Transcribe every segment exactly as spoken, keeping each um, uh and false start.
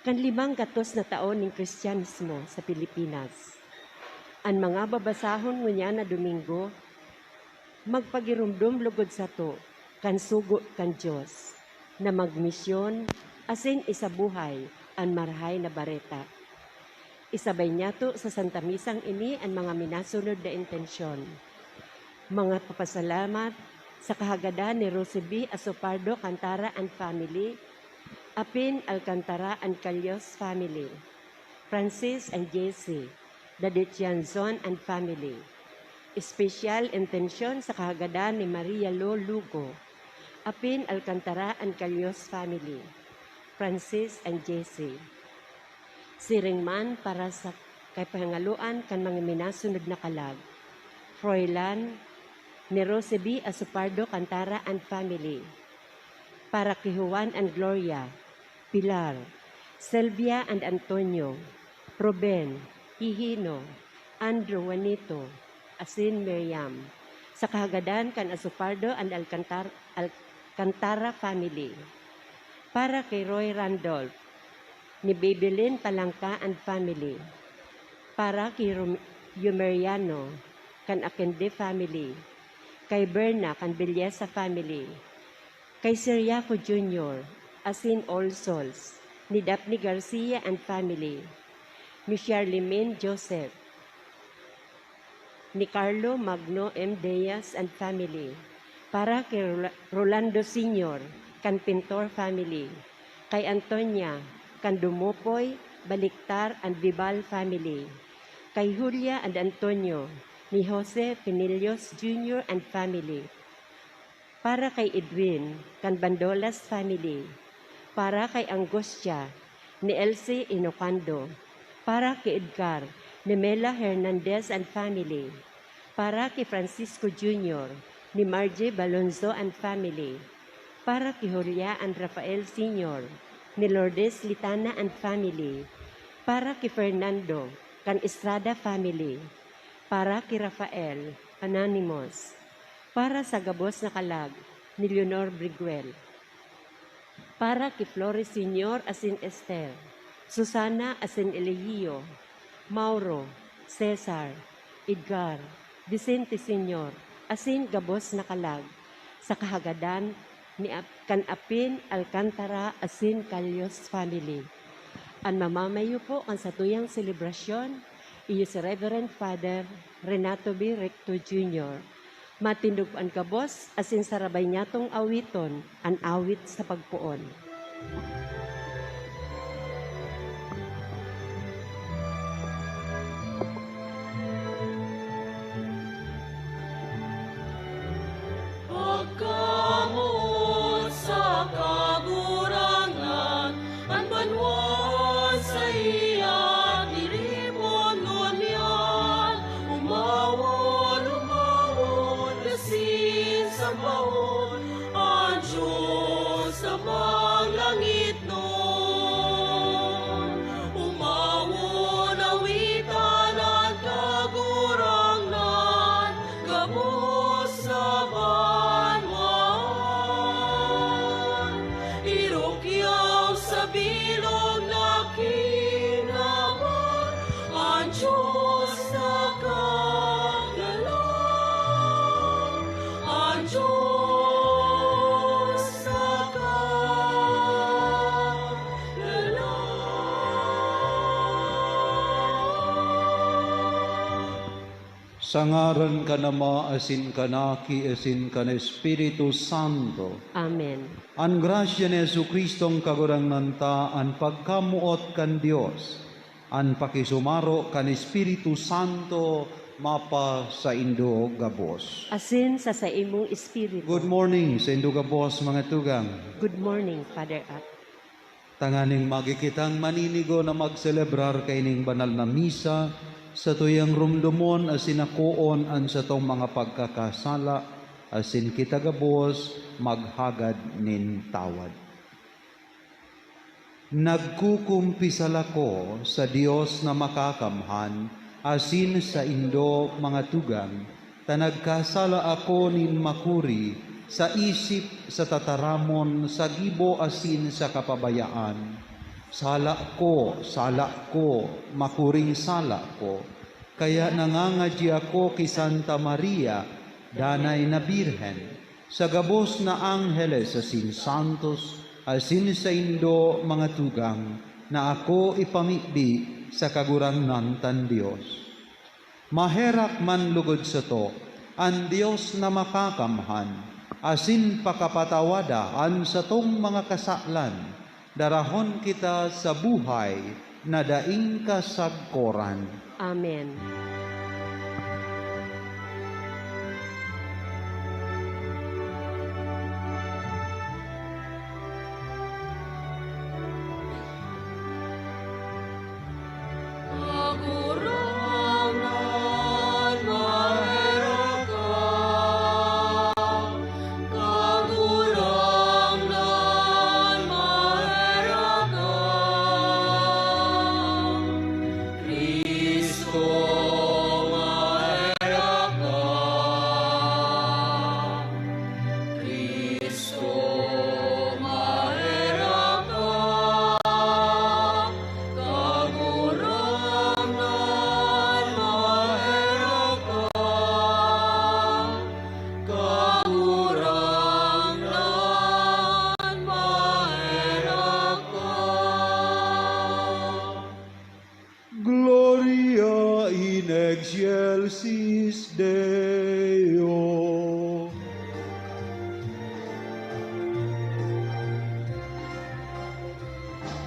Kan limang gatos na taon nin Kristiyanismo sa Pilipinas, an mga babasahon ngunyan na Domingo magpagiromdom logod sato kan sugo kan Dios na magmisyon asin isabuhay an Marahay na Bareta. Isabay niyato sa Santa Misang ini an mga minasunod na intensyon. Mga papasalamat sa kahagadan ni Rosie B. Asopardo Cantara and family, Apin Alcantara and Calios family, Francis and Jessie, Daditianzon and family. Espesyal intensyon sa kahagadan ni Maria Lo Lugo, Apin Alcantara and Calios family, Francis and Jessie. Siring man para sa kapahingaloan kan mga minasunod na kalag, Froilan ni Rosie B. Asopardo Cantara and family, para ki Juan and Gloria, Pilar, Sylvia and Antonio, Ruben, Hihino, Andrew, Juanito, asin Miriam, sa kahagadan kan Asopardo and Alcantar-, Alcantara family. Para ki Roy Randolph, ni Bebelin Palangka and family. Para ki Rom-, Yumeriano kan Akende family. Kay Berna kan Belleza family. Kay Ciriaco Junior, asin All Souls, ni Daphne Garcia and family, ni Charlemagne Joseph, ni Carlo Magno M. Diaz and family, para kay Rola-, Rolando Senior kan Pintor family, kay Antonia kan Dumopoy, Baliktar and Vival family, kay Julia and Antonio ni Jose Pinillos Junior and family, para kay Edwin kan Bandolas family, para kay Angustia ni Elsie Inocando, para kay Edgar ni Mela Hernandez and family, para kay Francisco Junior ni Margie Balonzo and family, para kay Julia and Rafael Senior ni Lourdes Litana and family, para kay Fernando kan Estrada family, para kay Rafael Anonymous, para sa gabos na kalag ni Leonor Briguel, para ki Flores Senior asin Esther, Susana asin Eligio, Mauro, Cesar, Edgar, Vicente Senior, asin gabos na kalag, sa kahagadan ni ap-, kan Apin, Alcantara asin Calios family. An mamamayo po kan satuyang selebrasyon iyo si Reverend Father Renato B. Recto Junior. Matindog an gabos asin sarabay niyatong awiton an awit sa pagpoon. Pagkamoot sa Kagurangnan, an banwa saiya tiripon ngunyan. Umawon, umawon, asin sambahon an Dios sa mga langitnon. Umawon, awitan an Kagurangnan, gabos sa banwaan. Irukyaw sa bilog na kinaban, an Dios nakagalang, an Dios nakagalang. Sa ngaran kan Ama, asin kan Aki, asin kan Espiritu Santo. Amen. An grasya ni Jesu-Cristong Kagurangnan ta, an pagkamoot kan Dios, an pakisumaro kan Espiritu Santo, mapasaindo gabos. Asin sa saimong espiritu. Good morning, saindo gabos, mga tugang. Good morning, Father At. Tanganing magi kitang maninigo na magselebrar kaining banal na misa, satuyang rumdomon asin akoon an satong mga pagkakasala, asin kita gabos maghagad nin tawad. Nagkukumpisal ako sa Dios na Makakamhan asin saindo, mga tugang, ta nagkasala ako nin makuri sa isip, sa tataramon, sa gibo asin sa kapabayaan. Sala ko, sala ko, makuring sala ko. Kaya nangangadyi ako ki Santa Maria, danay na Birhen, sa gabos na angheles asin santos, asin saindo, mga tugang, na ako ipamibi sa Kagurangnan tan Dios. Maherak man lugod sato an Dios na Makakamhan, asin pakapatawada an satong mga kasalan, darahon kita sa buhay na daing kasagkoran. Amen. Kagurangnan, maherak ka. Kagurangnan, maherak ka. Cristo, maherak ka. Cristo, maherak ka. Kagurangnan, maherak ka. Kagurangnan, maherak ka. Gloria in excelsis Deo.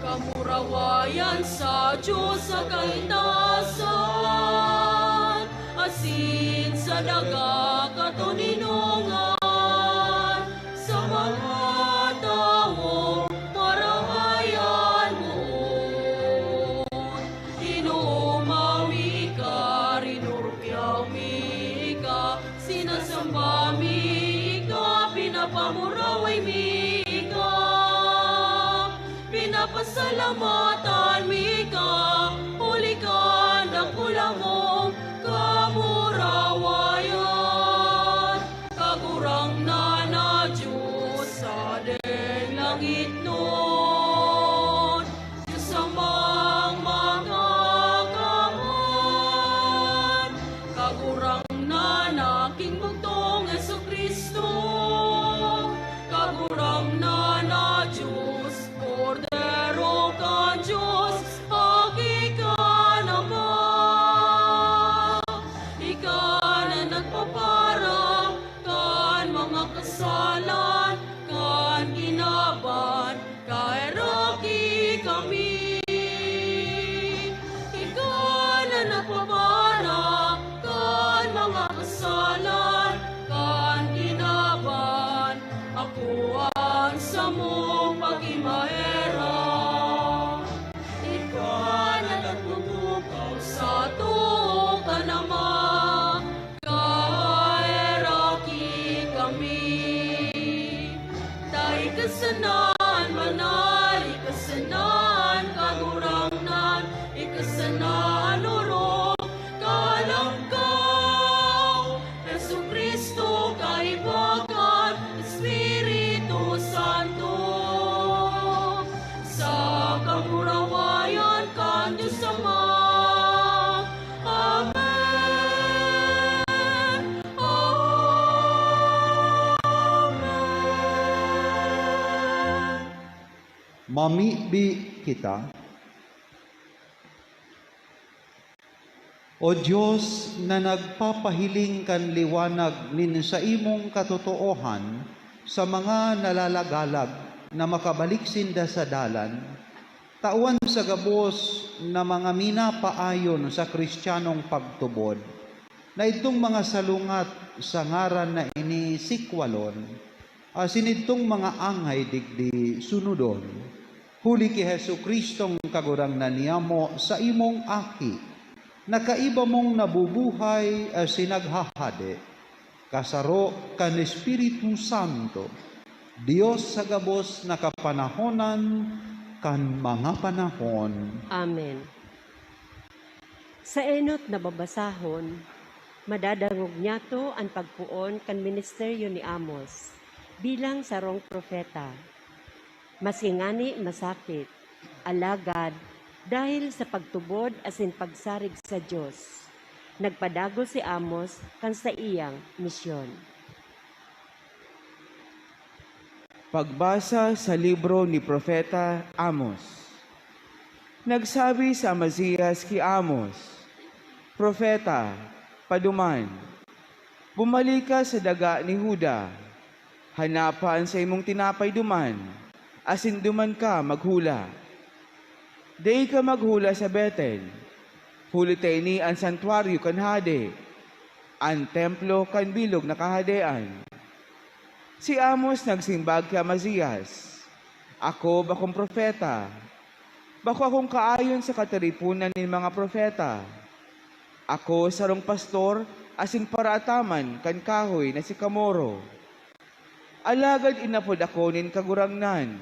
Kamurawayan sa Dios sa kaitaasan, asin sa daga katoninongan, sa mga tawong marahay an moon. Inoomaw mi ika, rinurukyaw mi ika, sinasamba mi ika, pinapamuraway mi ika, pinapasalamatan mi ika, huli kan dakula mong kamurawayan. Kagurangnan na Dios sa adeng langitnon, Dios Amang Makakamhan, Kagurangnan na aking bugtong Jesu-Cristo, Kagurangnan na Dios, Kordero kan Dios, Aki kan Ama. Ika na nagpapara kan mga kasalan kan kinaban, kaheraki kami. Ika na nagpapara kan mga kasalan kan kinaban, ako an samong paghimaherak. Ika na nagtutukaw sa too kan Ama, kaheraki kami. Ta ika sana an banal, ika sana an Kagurangnan, ika sana an orog, kalangkaw, Jesu-Cristo, kaiba kan Espiritu Santo, sa kamurawayan kan Dios Ama. Amen. Amen. Mamibi kita. O Dios, na nagpapahiling kan liwanag nin saimong katotoohan sa mga nalalagalag na makabalik sinda sa dalan, tawan sa gabos na mga minapaayon sa Cristianong pagtubod, na idtong mga salungat sa ngaran na ini sikwalon, asin idtong mga angay digdi sunodon, huli ki Jesu-Cristong Kagurangnan niyamo, saimong Aki, na kaiba mong nabubuhay asin naghahade, kasaro kan Espiritu Santo, Dios sa gabos na kapanahonan kan mga panahon. Amen. Sa enot na babasahon, madadangog niyato an pagpoon kan ministeryo ni Amos bilang sarong propeta. Maski ngani masakit, Alagad, dahil sa pagtubod asin pagsarig sa Dios, nagpadagos si Amos kan saiyang misyon. Pagbasa sa libro ni Propeta Amos. Nagsabi si Amazias ki Amos, "Propeta, paduman, bumalik ka sa daga ni Juda. Hanapa an saimong tinapay duman, asin duman ka maghula. Dai ka maghula sa Betel, huli ta ini an santuaryo kan Hade, an templo kan bilog na kahadean." Si Amos nagsimbag ki Amazias, "Ako bakong propeta. Bako akong kaayon sa katiriponan nin mga propeta. Ako sarong pastor asin paraataman kan kahoy na sikamoro. Alagad inapod ako nin Kagurangnan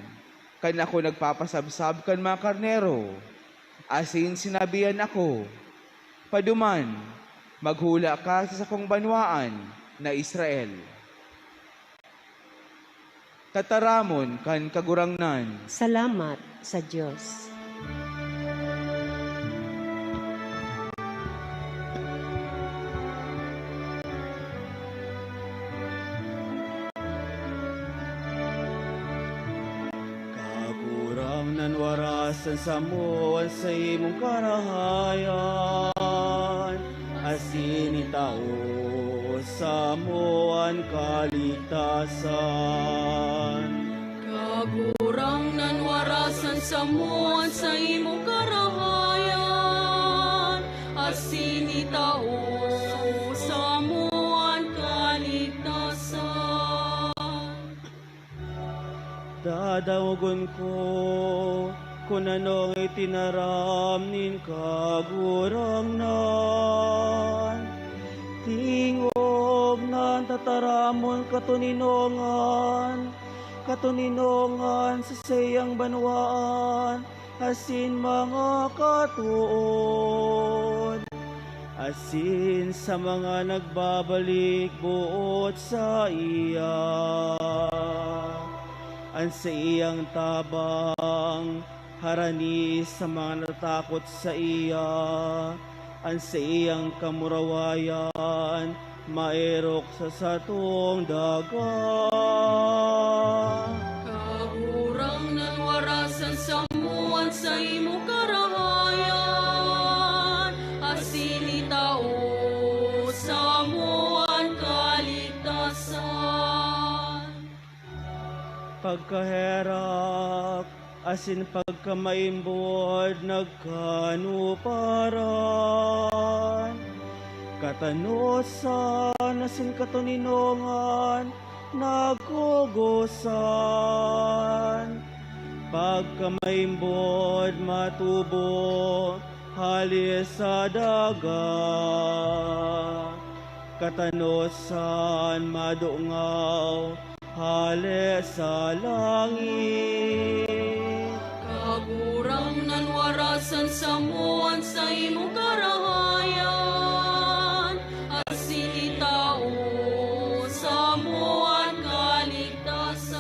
kan ako nagpapasabsab kan mga karnero, asin sinabihan ako, 'Paduman, maghula ka sa sakong banwaan na Israel.'" Tataramon kan Kagurangnan. Salamat sa Dios. Kagurangnan, warasan samo an saimong karahayan, asin itao samo an kaligtasan. Kagurangnan, warasan samo an saimong karahayan, asin itao samo an kaligtasan. Dadaogon ko kun ano an itinaram nin Kagurangnan. Tingog na an tataramon katoninongan, katoninongan sa saiyang banwaan asin mga katood, asin sa mga nagbabalik boot saiya. An saiyang tabang harani sa mga natatakot saiya, an saiyang kamurawayan maerok sa satong daga. Kagurangnan, warasan samo an saimo karahayan, asin itao samo an kaligtasan. Pagkaherak asin pagkamaimbod nagkanuparan, katanosan asin katoninongan nagkogosan. Pagkamaimbod matubo hale sa daga, katanosan madungaw hale sa langit. Kagurangnan, warasan samo an saimo karahayan, asin itao samo an kaligtasan.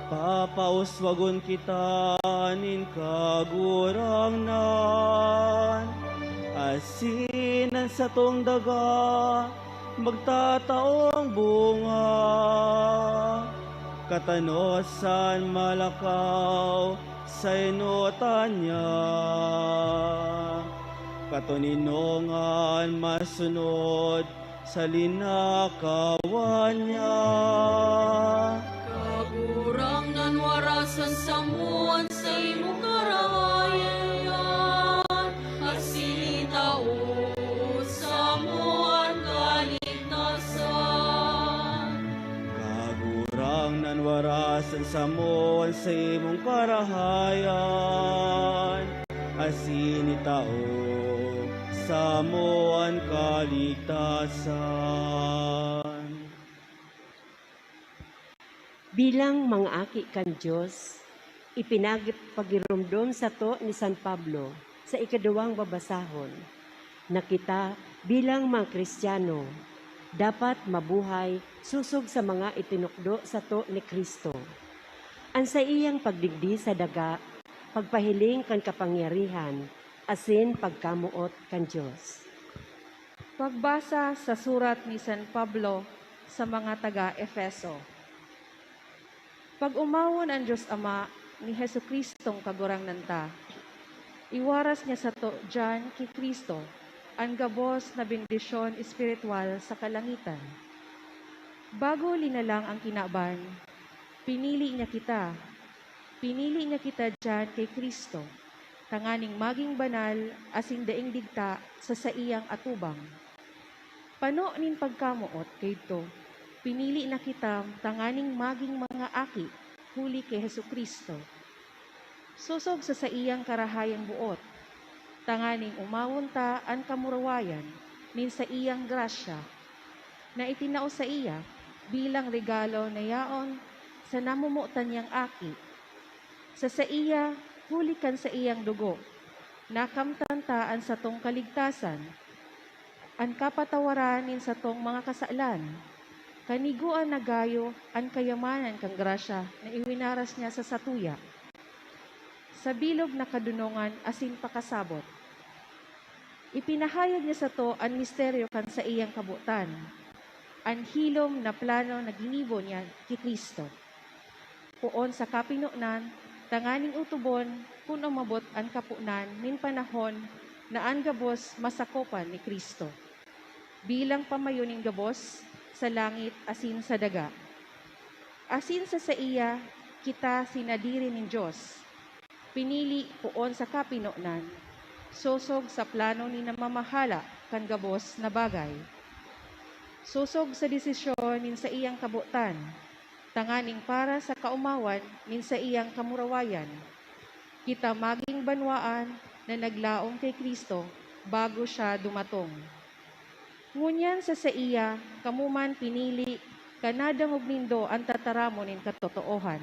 Papauswagon kita nin Kagurangnan, asin an satong daga magtataong bunga. Katanosan malakaw sa enotan niya, katoninongan masunod sa linakawan niya. Kagurangnan, warasan samo an saimo karahayan, asin itao samo an kaligtasan. Kagurangnan, warasan samo an saimong karahayan, asin itao samo an kaligtasan. Bilang mga aki kan Dios, ipinagpagiromdom sato ni San Pablo sa ikaduwang babasahon na kita, bilang mga Kristiyano, dapat mabuhay sosog sa mga itinukdo sato ni Cristo. An saiyang pagdigdi sa daga, pagpahiling kan kapangyarihan, asin pagkamoot kan Dios. Pagbasa sa surat ni San Pablo sa mga taga Efeso. Pag-omawon an Dios Ama ni Jesu-Cristong Kagurangnan ta. Iwaras niya sato diyan ki Cristo an gabos na bendisyon espiritual sa kalangitan. Bago linalang an kinaban, pinili niya kita. Pinili niya kita diyan ki Cristo, tanganing magin banal asin daing digta sa saiyang atubang. Pano nin pagkamoot kaidto, pinili na kita tanganing magin mga aki huli ki Jesu-Cristo. Sosog sa saiyang karahayang boot, tanganing omawon ta an kamurawayan nin saiyang grasya na itinao saiya bilang regalo na yaon sa namomotan niyang aki. Sa saiya, huli kan saiyang dugo, nakamtan ta an satong kaligtasan, an kapatawaran nin satong mga kasalan. Kanigoan na gayo an kayamanan kan grasya na iwinaras niya sa satuya, sa bilog na kadonongan asin pakasabot. Ipinahayag niya sato an misteryo kan saiyang kabotan, an hilom na plano na ginibo niya ki Cristo. Poon sa kapinonan, tanganing otobon kun umabot an kaponan nin panahon na an gabos masakopan ni Cristo, bilang pamayo nin gabos sa langit asin sa daga. Asin sa saiya kita sinadiri nin Dios, pinili poon sa kapinonan, sosog sa plano nin namamahala kan gabos na bagay, sosog sa desisyon nin saiyang kabotan, tanganing para sa kaomawan nin saiyang kamurawayan, kita magin banwaan na naglaom ki Cristo bago siya dumatong. Ngunyan sa saiya kamo man pinili kan nadangog nindo an tataramon nin katotoohan,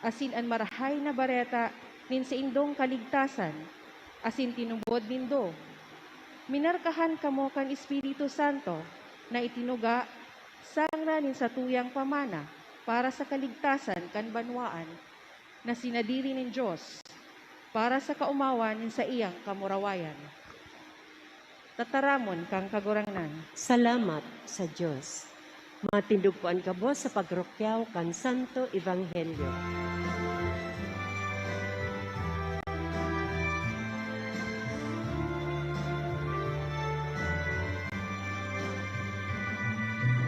asin an Marahay na Bareta nin saindong kaligtasan, asin tinubod nindo. Minarkahan kamo kan Espiritu Santo na itinuga sangran nin satuyang pamana para sa kaligtasan kan banwaan na sinadiri nin Dios para sa kaomawan nin saiyang kamurawayan. Tataramon kan Kagurangnan. Salamat sa Dios. Matindog po an gabos sa pagrukyaw kan Santo Ebanghelyo.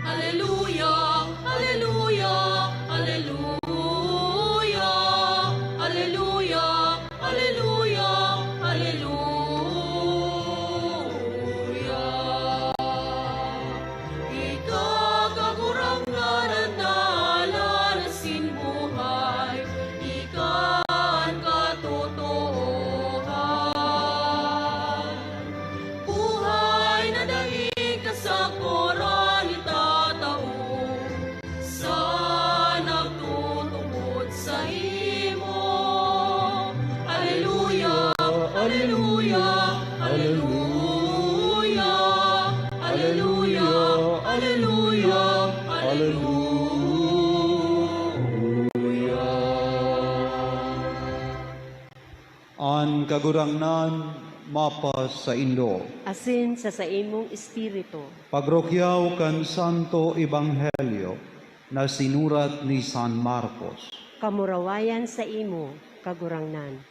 Aleluya, aleluya, aleluya, aleluya, aleluya, aleluya. Ika, Kagurangnan, an dalan asin buhay, ika an katotoohan. Buhay na daing kasakoran itatao sa nagtutubod saimo. Aleluya, aleluya, aleluya, aleluya, aleluya, aleluya. An Kagurangnan mapasaindo. Asin sa saimong espiritu. Pagrukyaw kan Santo Ebanghelyo na sinurat ni San Marcos. Kamurawayan saimo, Kagurangnan.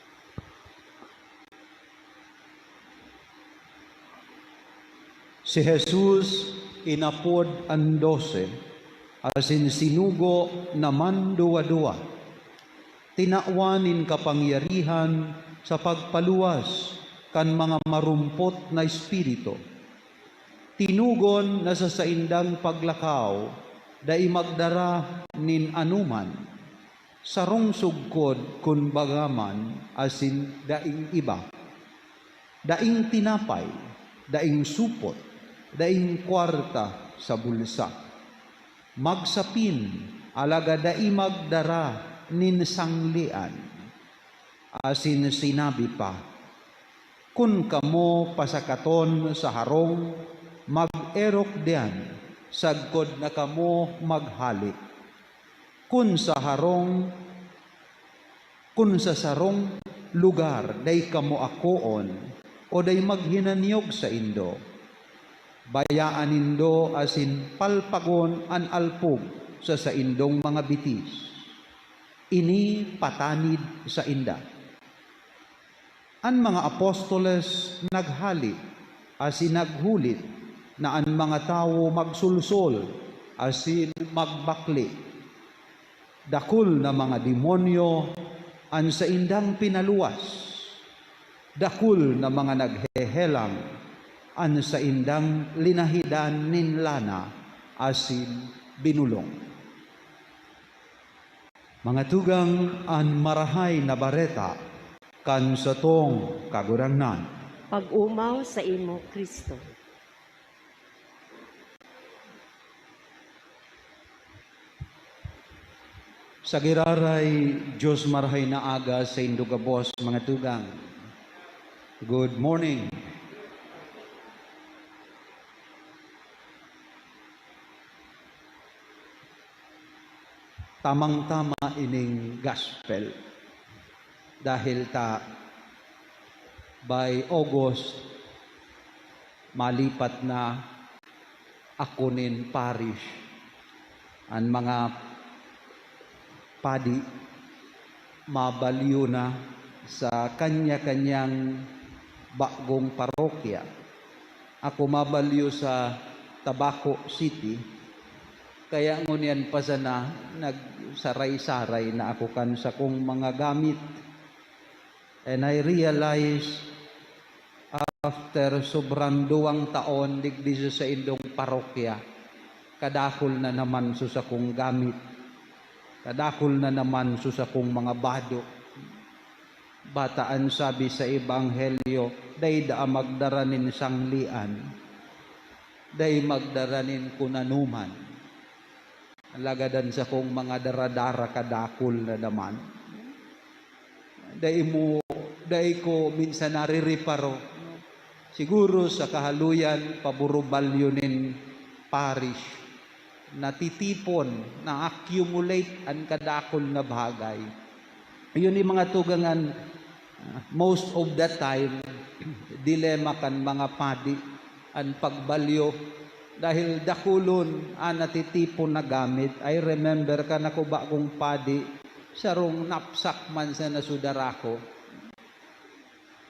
Si Jesus inapod an dose, asin sinugo na manduwa-duwa. Tinawan nin kapangyarihan sa pagpaluwas kan mga marumpot na espiritu. Tinugon na sa saindang paglakaw dai magdara nin anoman, sarong sugkod kun baga man asin daing iba. Daing tinapay, daing supot, daing kwarta sa bulsa. Magsapin, alagad dai magdara nin sanglian. Asin sinabi pa, "Kun kamo pasakaton sa harong, mag-erok diyan, sagkod na kamo maghale. Kun sa harong, Kun sa sarong lugar dai kamo akoon o dai maghinanyog saindo, bayaan nindo asin palpagon an alpog sa saindong mga bitis. Ini patanid sainda. An mga apostoles naghale asin naghulit na an mga tawo magsolsol asin magbakle. Dakul na mga demonyo an saindang pinaluwas. Dakul na mga naghehelang an saindang linahidan nin lana asin binolong. Mga tugang, an Marahay na Bareta kan satong Kagurangnan. Pag-omaw saimo, Cristo. Sa giraray, Diyos, marahay na aga saindo gabos, mga tugang. Good morning. Tamang-tama ining gospel. Dahil ta, by August, malipat na ako nin parish. An mga padi mabalyo na sa kanya-kanyang bagong parokya. Ako mabalyo sa Tabaco City, kaya ngunyan pa sana nagsaray-saray na ako kan sakong mga gamit. And I realize, after sobrang duwang taon digdi sa saindong parokya, kadakul na naman sa sakong gamit, kadakul na naman sa sakong mga bado. Bata an sabi sa Ebanghelyo, "Dai daa magdara nin sanglian, dai magdara nin kun anoman." Alagad an sakong mga dara-dara kadakul na naman. Dai mo, dai ko minsan narireparo, no? Siguro sa kahaluyan, paburubalyo nin parish, natitipon, na-accumulate an kadakul na bagay. Yun yung mga tugangan, ah, most of the time, dilema kan mga padi an pagbalyo, dahil dakulon an natitipon na gamit. I remember kan ako bagong padi, sarong knapsack man sana su dara ko.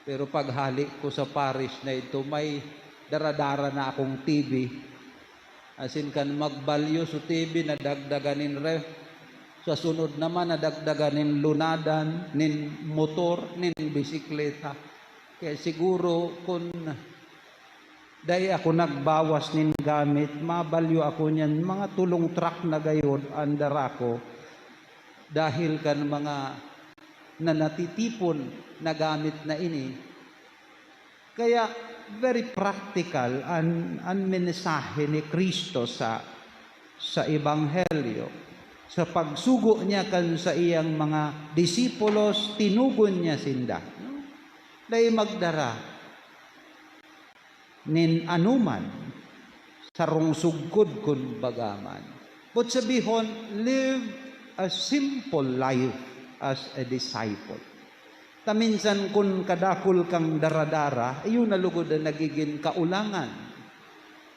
Pero paghali ko sa parish na ito, may dara-dara na akong T V. Asin kan magbalyo su T V, nadagdagan nin ref. Sa sunod naman, nadagdagan nin lunadan, nin motor, nin bisikleta. Kaya siguro kun dai ako nagbawas nin gamit, mabalyo ako niyan, mga tulong truck na gayod an dara ko dahil kan mga na natitipon na gamit na ini. Kaya very practical an, an mensahe ni Cristo sa, sa Ebanghelyo. Sa pagsugo niya kan saiyang mga disipulos, tinugon niya sinda, no? Dai magdara nin anoman, sarong sugkod kun baga man. But sabihon, live a simple life as a disciple. Ta minsan kun kadakul kang dara-dara, iyo na lugod an nagigin kaulangan.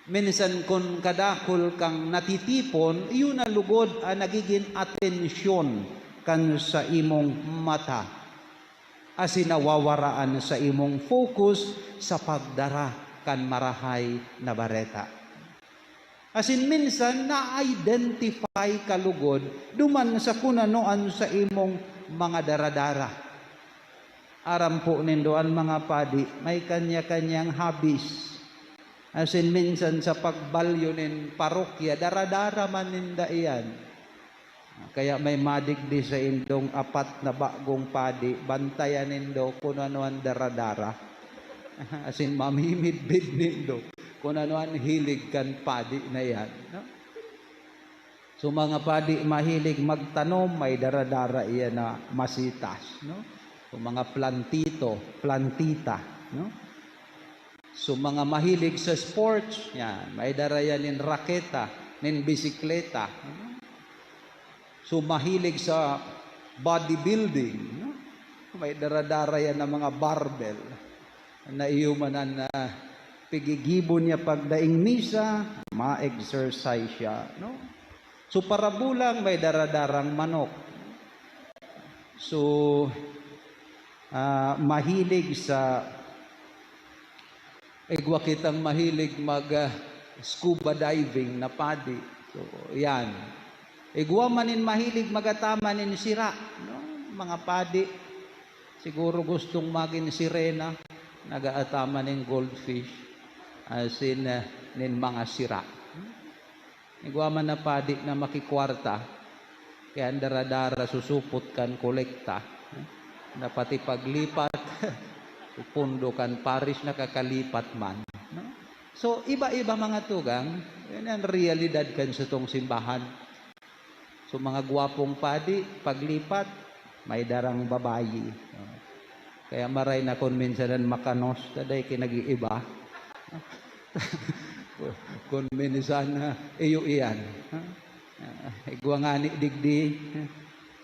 Minsan kun kadakul kang natitipon, iyo na lugod an nagigin atensyon kan sa imong mata. Asin nawawaraan sa imong focus sa pagdara kan Marahay na Bareta. Asin minsan na-identify ka lugod duman sa kun ano an sa imong mga dara-dara. Aram po nindo, an mga padi may kanya-kanyang hobbies. Asin minsan sa pagbalyo nin parokya, dara-dara man ninda iyan. Kaya may madigdi saindong apat na bagong padi, bantayan nindo kun ano an dara-dara. Asin mamimidbid nindo kun ano an hilig kan padi na iyan, no? So, mga padi mahilig magtanom, may dara-dara iyan na masitas, no? So, mga plantito, plantita, no? So, mga mahilig sa sports, yan, may dara yan nin raketa, nin bisikleta, no? So, mahilig sa bodybuilding, no? May dara-dara yan na mga barbell na iyo man an, ah, pigigibo niya pagdaing misa, ma-exercise siya, no? So, parabulang may dara-darang manok. So, ah, mahilig sa igwa kitang mahilig mag, ah, scuba diving na padi. So, yan. Igwa man nin mahilig mag-ataman nin sira, no? Mga padi, siguro gustong magin sirena, nag-aataman nin goldfish, asin, ah, nin mga sira. Igwa man na padi na makikwarta, kaya an dara-dara susupot kan kolekta, na pati paglipat, pondo kan paris nakakalipat man, no? So, iba-iba, mga tugang, yan an realidad kan satong simbahan. So, mga gwapong padi, paglipat, may darang babayi. Kaya maray na kun minsan an makanos, ta dai ki nag-iiba. Kun minsan, ah, iyo iyan. Ah, igwa ngani digdi,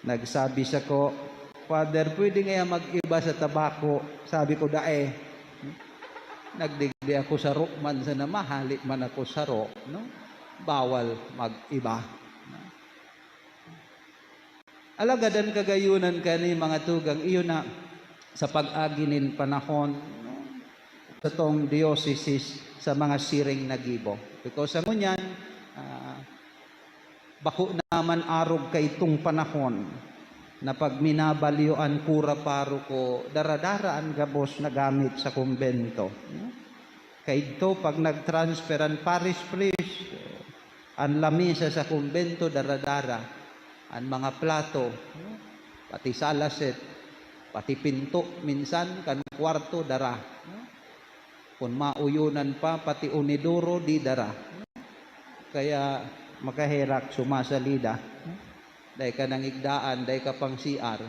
nagsabi sako, "Father, pwede ngaya mag-iba sa tabako?" Sabi ko, "Dai." Nagdigdi ako saro man sana, mahali man ako saro, no? Bawal mag-iba. Alagad an kagayonan kani, mga tugang, iyo na sa pag-agi nin panahon, no, satong diocese sa mga siring na gibo. Because sa ngunyan, ah, bako naman arog kaitong panahon na pag minabalyo an kura paroko, dara-dara an gabos na gamit sa kumbento, no? Kaidto, pag nag-transfer an parish priest, an lamesa sa kumbento, dara-dara. An mga plato, no? Pati salaset, pati pinto, minsan, kan kwarto, dara, no? Kun mauyonan pa, pati unidoro, di dara. Kaya makaherak, sumasalida. Dai ka nangigdaan, dai ka pang C R.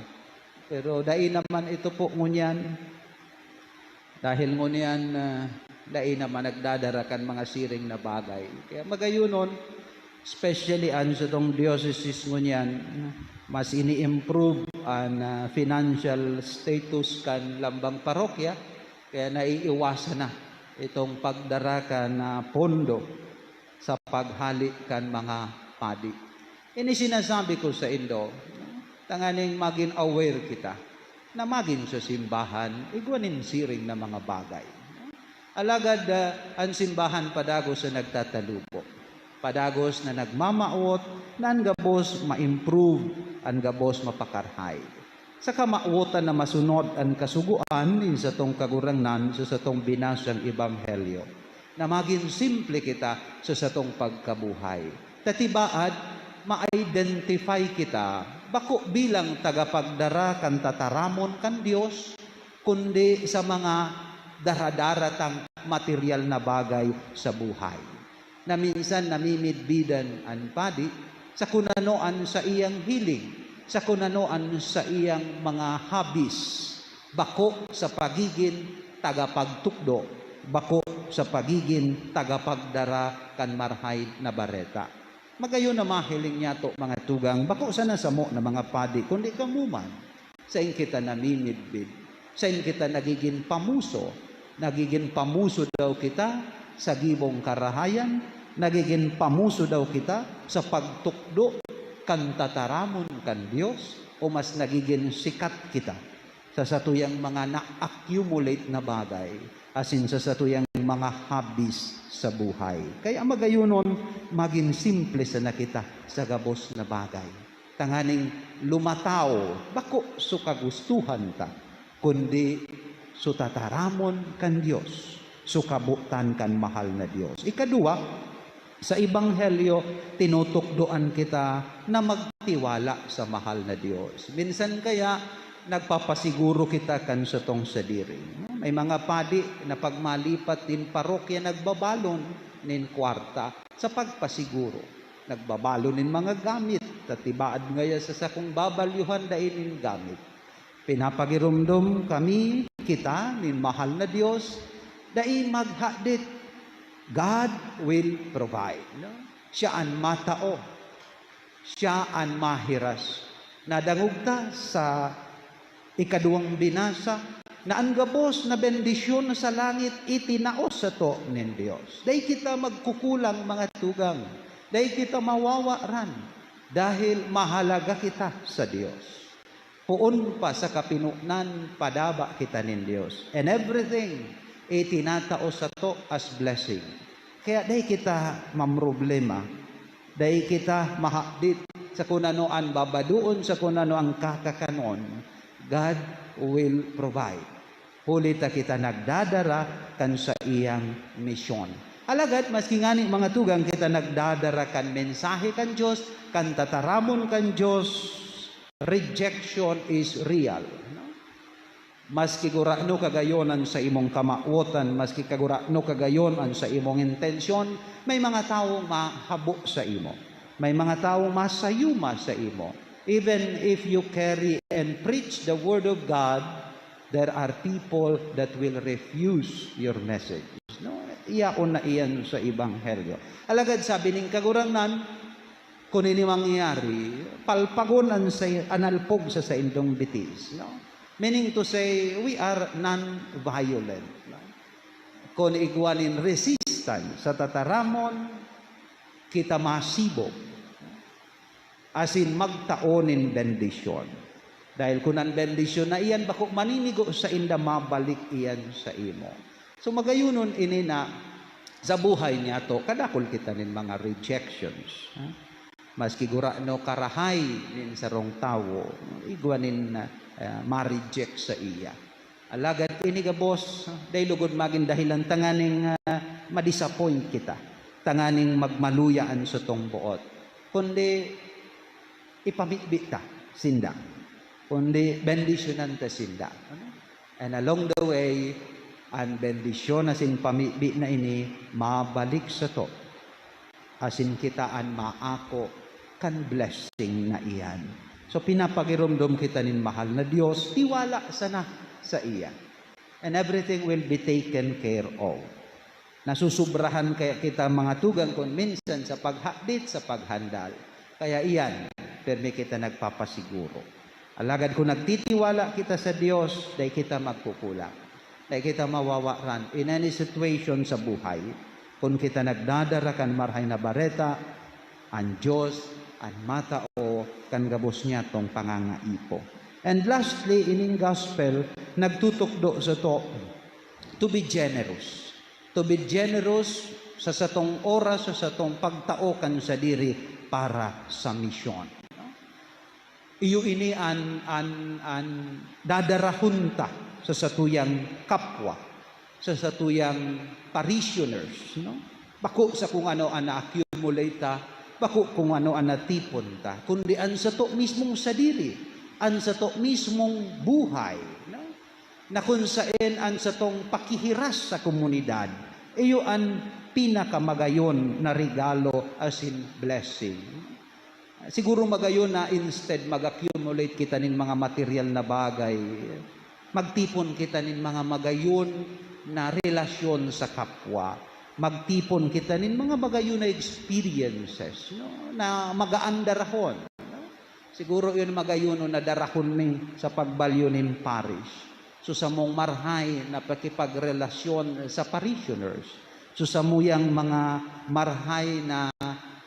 Pero dai naman ito po ngunyan. Dahil ngunyan, ah, dai naman nagdadara kan mga siring na bagay. Kaya magayonon, especially an satong diocese ngunyan, mas ini-improve an, ah, financial status kan lambang parokya, kaya naiiwasan na itong pagdara kan, ah, pondo sa paghali kan mga padi. Ini sinasabi ko saindo, tanganing magin aware kita na magin sa simbahan, igwa nin siring na mga bagay. Alagad, ah, an simbahan padagos na nagtatalubo, padagos na nagmamawot na an gabos ma-improve, an gabos mapakarahay. Sa kamawotan na masunod an kasugoan nin satong Kagurangnan sa satong binasang ebanghelyo, na magin simple kita sa satong pagkabuhay. Ta tibaad, ma-identify kita bako bilang tagapagdara kan tataramon kan Dios, kundi sa mga dara-dara tang materyal na bagay sa buhay, na minsan namimidbidan an padi sa kun ano an saiyang hiling, sa kun ano an saiyang mga habis, bako sa pagigin tagapagtukdo, bako sa pagigin tagapagdara kan Marahay na Bareta. Magayon na mahiling niyato, mga tugang, bako sana samo na mga padi, kundi kamo man. Sain kita namimidbid? Sain kita nagigin pamuso? Nagigin pamuso daw kita sa gibong karahayan? Nagigin pamuso daw kita sa pagtukdo kan tataramon kan Dios? O mas nagigin sikat kita sa satuyang mga na-accumulate na bagay, asin sa satuyang mga habis sa buhay? Kaya magayonon, magin simple sana kita sa gabos na bagay, tanganing lumataw, bako so kagustuhan ta, kundi so tataramon kan Dios, so kabotan kan mahal na Dios. Ikaduwa, sa Ebanghelyo, tinutukdoan kita na magtiwala sa mahal na Dios. Minsan kaya, nagpapasiguro kita kan satong sadiri. May mga padi na pag malipat nin parokya, nagbabalon nin kwarta sa pagpasiguro. Nagbabalon nin mga gamit, ta tibaad ngaya sa sakong babalyuhan dai nin gamit. Pinapagiromdom kami, kita, nin mahal na Dios, dai maghadit. God will provide, no? Siya an matao. Siya an mahiras. Nadangog ta sa Ikaduwang binasa, na an gabos na bendisyon sa langit itinao sato nin Dios. Dai kita magkukulang, mga tugang. Dai kita mawawaran, dahil mahalaga kita sa Dios. Poon pa sa kapinonan, padaba kita nin Dios. And everything itinatao sato as blessing. Kaya dai kita mamroblema. Dai kita mahadit sa kun ano an babadoon, sa kun ano an kakakanon. God will provide. Huli ta kita nagdadara kan saiyang misyon. Alagad, maski ngani, mga tugang, kita nagdadara kan mensahe kan Dios, kan tataramon kan Dios, rejection is real, no? Maski gurano kagayon an sa imong kamawotan, maski kagurano kagayon an sa imong intensyon, may mga tawong mahabo sa imo. May mga tawong masayuma sa imo. Even if you carry and preach the word of God, there are people that will refuse your message. No? Iyaon na iyan sa ebanghelyo. Alagad sabi ning Kagurangnan, kun ini mangyari, palpagon an sa-, an alpog sa saindong bitis, no? Meaning to say, we are non-violent, no? Kun igwa nin resistance sa tataramon, kita masibog, asin magtao nin bendisyon. Dahil kun an bendisyon na iyan bako maninigo sainda, mabalik iyan sa imo. So, magayonon ini na sa buhay niyato, kadakul kita nin mga rejections, ha? Maski gurano karahay nin sarong tawo, igwa nin, ah, ma-reject saiya. Alagad ini gabos, dai lugod magin dahilan tanganing, ah, ma-disappoint kita, tanganing magmaluya an satong boot, kundi ipamibi ta sinda, kundi bendisyonan ta sinda. And along the way, an bendisyon asin pamibi na ini mabalik sato, asin kita an maako kan blessing na iyan. So, pinapagiromdom kita nin mahal na Dios, tiwala sana saiya. And everything will be taken care of. Nasusubrahan kaya kita, mga tugang, kun minsan sa paghadit, sa paghandal. Kaya iyan, pirmi kita nagpapasiguro. Alagad kun nagtitiwala kita sa Dios, dai kita magkukulang. Dai kita mawawaran in any situation sa buhay. Kun kita nagdadara kan Marahay na Bareta, an Dios an matao kan gabos niyatong pangangaipo. And lastly, ining gospel nagtutukdo sato to be generous. To be generous sa satong oras, sa satong pagtao kan sadiri para sa misyon. Iyo ini an, an, an dadarahon ta sa satuyang kapwa, sa satuyang parishioners, no? Bako sa kung ano an na-accumulate ta, bako kung ano an natipon ta, kundi an sato mismong sadiri, an sato mismong buhay, no? Na kun saen an satong pakihiras sa komunidad, iyo an pinakamagayon na regalo asin blessing. Siguro magayon na instead mag-accumulate kita nin mga material na bagay, magtipon kita nin mga magayon na relasyon sa kapwa. Magtipon kita nin mga magayon na experiences, no, na magaan darahon, no? Siguro yun magayon na darahon mi sa pagbalyo nin parish. So, samong marhay na pakipagrelasyon sa parishioners. So, samuyang mga marhay na,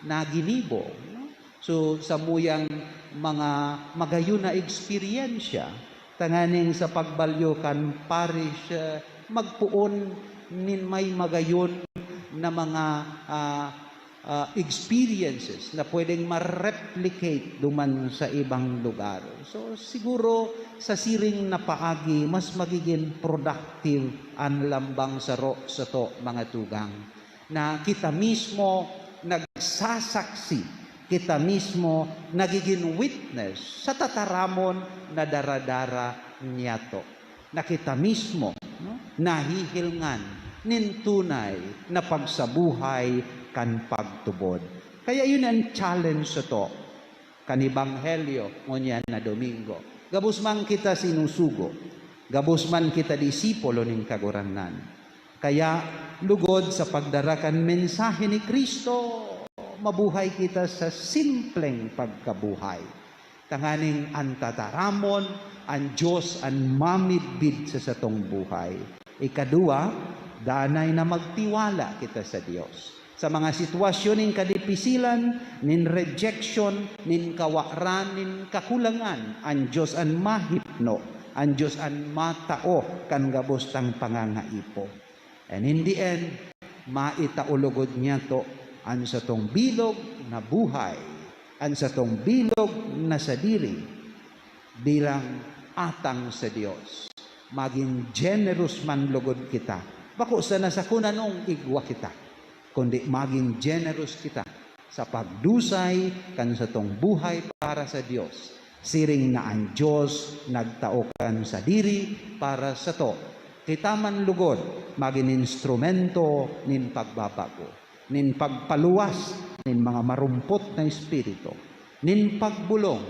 na ginibo, no? So, samuyang mga magayon na eksperyensya, tanganing sa pagbalyo kan parish, eh, magpoon nin may magayon na mga, ah, ah, experiences na pwedeng ma-replicate duman sa ibang lugar. So, siguro sa siring na paagi, mas magiging productive an lambang saro sato, mga tugang, na kita mismo nagsasaksi, kita mismo nagigin witness sa tataramon na daradara niyato, na kita mismo, no, nahihilngan nin tunay na pagsabuhay kan pagtubod. Kaya yun ang challenge sato kan Ebanghelyo ngunyan na Domingo. Gabos man kita sinusugo, gabos man kita disipulo nin Kagurangnan. Kaya, lugod sa pagdara kan mensahe ni Cristo, mabuhay kita sa simpleng pagkabuhay. tanganing an tataramon, an Dios an mamidbid sa satong buhay. Ikaduwa, danay na magtiwala kita sa Dios. Sa mga sitwasyon nin kadipisilan, nin rejection, nin kawaran, nin kakulangan, an Dios an mahipno, an Dios an matao kan gabos tang pangangaipo. And in the end, maitao lugod niyato an satong bilog na buhay, an satong bilog na sadiri bilang atang sa Dios. Magin generous man lugod kita. Bako sana sa kun anong igwa kita, kundi magin generous kita sa pagdusay kan satong buhay para sa Dios. Siring na an Dios nagtao kan sadiri para sato, kita man lugod magin instrumento nin pagbabago, nin pagpaluwas nin mga marumpot na espiritu, nin pagbolong,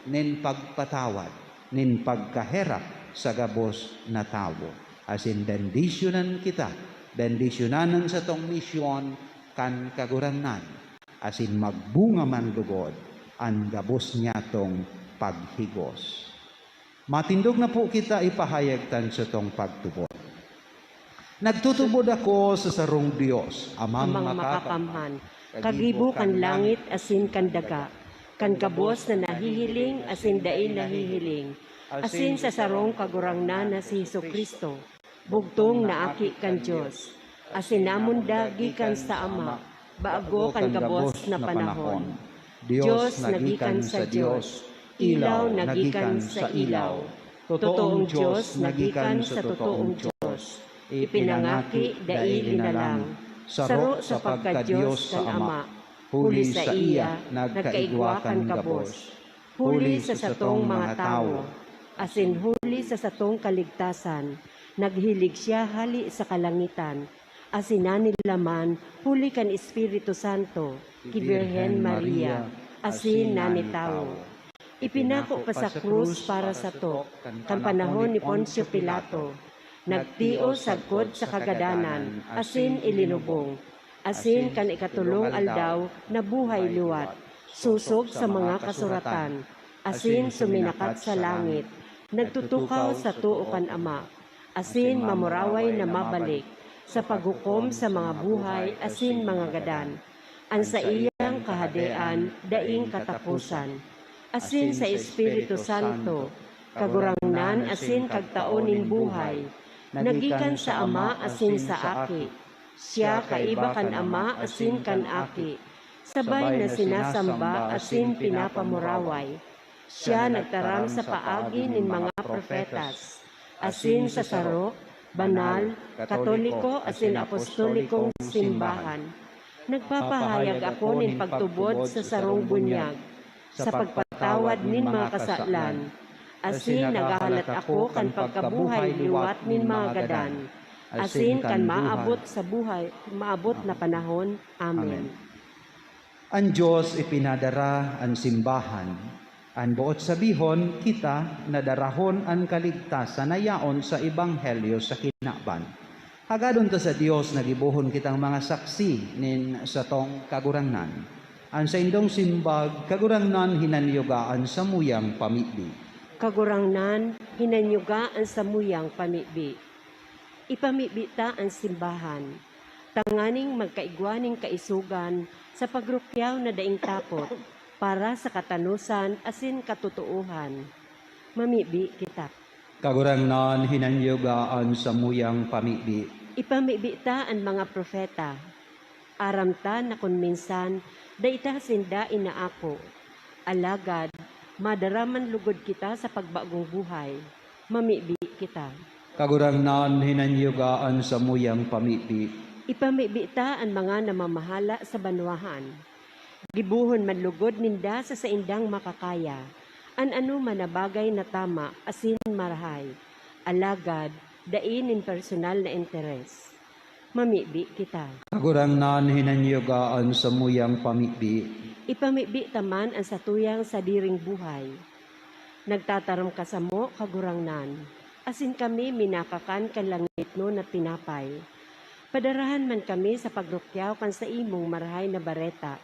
nin pagpatawad, nin pagkaherak sa gabos na tawo. Asin bendisyonan kita, bendisyonan an satong misyon kan Kagurangnan, asin magbunga man lugod an gabos niyatong paghigos. Matindog na po kita ipahayag tan satong pagtubod. Nagtutubod ako sa sarong Dios, Amang Amang Makakamhan, Makakamhan, kagibo kan langit asin kan daga, kan gabos na nahihiling asin dai nahihiling, asin sa sarong Kagurangnan na si Jesu-Cristo, bugtong na Aki kan Dios, asin namundag gikan sa Ama, bago kan gabos na panahon. Dios na gikan sa Dios, ilaw na gikan sa ilaw, totoong Dios na gikan sa totoong Dios, ipinangaki, dai linalang, saro sa pagka-Dios kan Ama, huli saiya nagkaigwa kan gabos. Huli sa satong mga tawo, asin huli sa satong kaligtasan, naghilig siya hali sa kalangitan, asin nanilaman huli kan Espiritu Santo ki Birhen Maria, asin nanitawo. Ipinako pa sa krus para sato kan panahon ni Poncio Pilato. Nagtios sagkod sa kagadanan asin ilinubong, asin kan ikatolong aldaw nabuhay liwat, sosog sa mga kasuratan, asin suminakat sa langit, nagtutukaw sa too kan Ama, asin mamuraway na mabalik sa paghukom sa mga buhay asin mga gadan. An saiyang Kahadean daing kataposan, asin sa Espiritu Santo, Kagurangnan asin Kagtao nin buhay, nagikan sa Ama asin sa Aki. Siya kaiba kan Ama asin kan Aki, sabay na sinasamba asin pinapamuraway. Siya nagtaram sa paagi nin mga propetas, asin sa saro, banal, katoliko asin apostolikong simbahan. Nagpapahayag ako nin pagtubod sa sarong bunyag, sa pagpatawad nin mga kasalan, asin naghahalat ako kan pagkabuhay liwat nin mga gadan, asin kan maabot sa buhay, maabot na panahon. Amen. Amen. An Dios ipinadara an simbahan. An boot sabihon, kita na darahon an kaligtasan na yaon sa ebanghelyo sa kinaban. Hagadon ta sa Dios na gibohon kitang mga saksi nin satong Kagurangnan. An saindong simbag, Kagurangnan, hinanyuga an samuyang pamibi. Kagurangnan, hinanyuga an samuyang pamibi. Ipamibi ta an simbahan, tanganing magkaigwa nin kaisogan sa pagrukyaw na daing tapot, para sa katanosan asin katotoohan. Mamibi kita. Kagurangnan, hinanyuga an samuyang pamibi. Ipamibi ta an mga propeta. Aram ta na kun minsan, dai ta sinda inaako. Alagad, madara man lugod kita sa pagbagong buhay. Mamibi kita. Kagurangnan, hinanyuga an samuyang pamibi. Ipamibi ta an mga namamahala sa banwahan. Gibohon man lugod ninda sa saindang makakaya an anoman na bagay na tama asin marahay, alagad dai nin personal na interes. Mamibi kita. Kagurangnan, hinanyuga an samuyang pamibi. Ipamibi ta man an satuyang sadiring buhay. Nagtataram ka samo, Kagurangnan, asin kami minakakan kan langitnon na tinapay. Padarahan man kami sa pagrukyaw kan saimong Marahay na Bareta.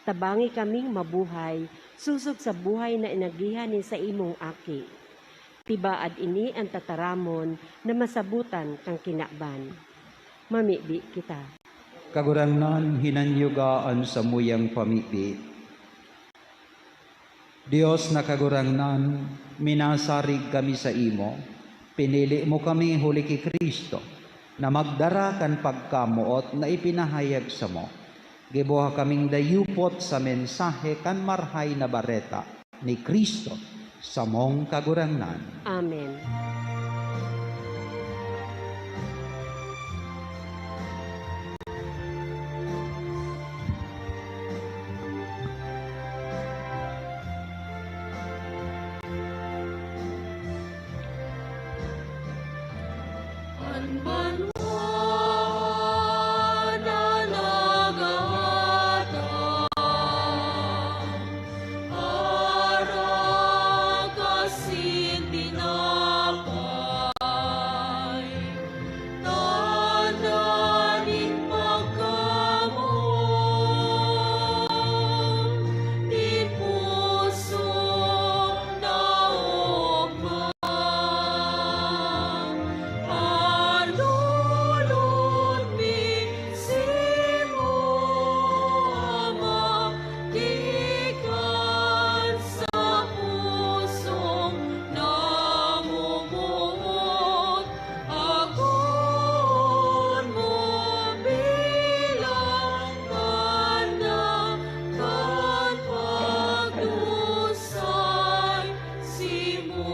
Tabangi kaming mabuhay sosog sa buhay na inagihan nin saimong Aki. Tibaad ini an tataramon na masabotan kan kinaban. Mamibi kita. Kagurangnan, hinanyuga an samuyang pamibi. Dios na Kagurangnan, minasarig kami saimo. Pinili mo kami huli ki Cristo, na magdara kan pagkamoot na ipinahayag samo. Giboha kaming dayupot sa mensahe kan Marahay na Bareta ni Cristo, samong Kagurangnan. Amen. An banwa na nagahatag, arak asin tinapay, tanda nin pagkamoot nin puso na ugma. Panunod mi simo, Ama, gikan sa pusong namomoot, akoon mo bilang tanda kan pagdusay simo.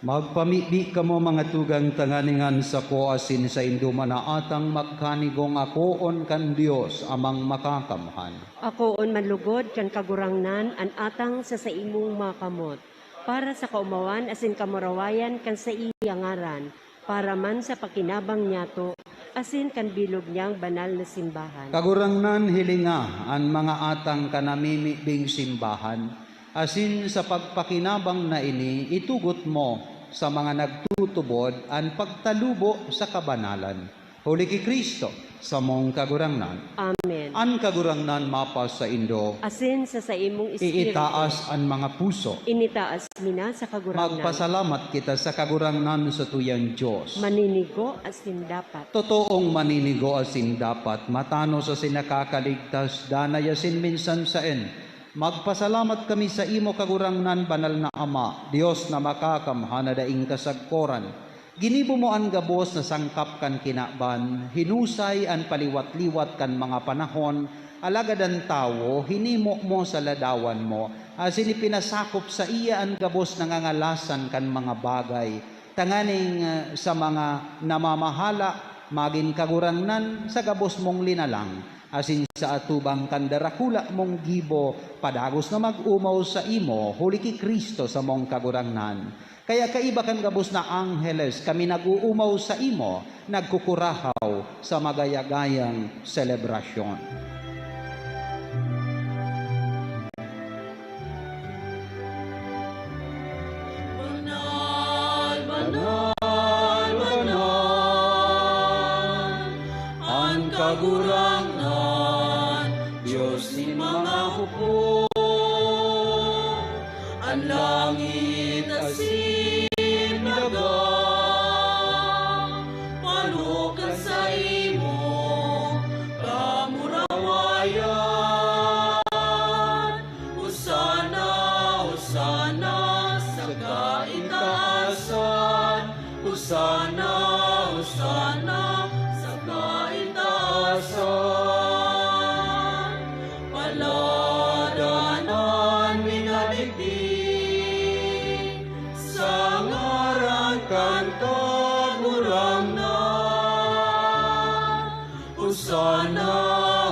Magpamibi kamo, mga tugang, tanganing an sako asin saindo man na atang magkanigong akoon kan Dios Amang Makakamhan. Akoon man lugod kan Kagurangnan an atang sa saimong mga kamot, para sa kaomawan asin kamurawayan kan saiya ngaran, para man sa pakinabang niyato asin kan bilog niyang banal na simbahan. Kagurangnan, hilinga an mga atang kan namimibing simbahan, asin sa pagpakinabang na ini, itugot mo sa mga nagtutubod an pagtalubo sa kabanalan. Huli ki Cristo, samong Kagurangnan. Amen. An Kagurangnan mapasaindo. Asin sa saimong espiritu. Iitaas an mga puso. Initaas mi na sa Kagurangnan. Magpasalamat kita sa Kagurangnan, satuyang Dios. Maninigo asin dapat. Totoong maninigo asin dapat, matanos asin nakakaligtas, danay asin minsan saen. Magpasalamat kami saimo, Kagurangnan, Banal na Ama, Dios na makakamhan na daing kasagkoran. Ginibo mo an gabos na sangkap kan kinaban, hinusay an paliwat-liwat kan mga panahon, alagad an tawo hinimo mo sa ladawan mo, asin ipinasakop saiya an gabos na ngangalasan kan mga bagay, tanganing, ah, sa mga namamahala magin kagurangnan sa gabos mong linalang, asin sa atubang kan darakula mong gibo, padagos na mag-omaw saimo, huli ki Cristo samong Kagurangnan. Kaya kaiba kan gabos na angheles, kami nag-oomaw saimo, nagkukurahaw sa magayagayang selebrasyon. Banal, banal, banal, an Kagurangnan, Dios nin mga hukbo. An langit asin daga, pano kan saimong kamurawayan. Hosana, Hosana sa kaitaasan. Hosana, Hosana sa kaitaasan. Palad an minadigdi sa ngaran kan Kagurangnan. Hosana,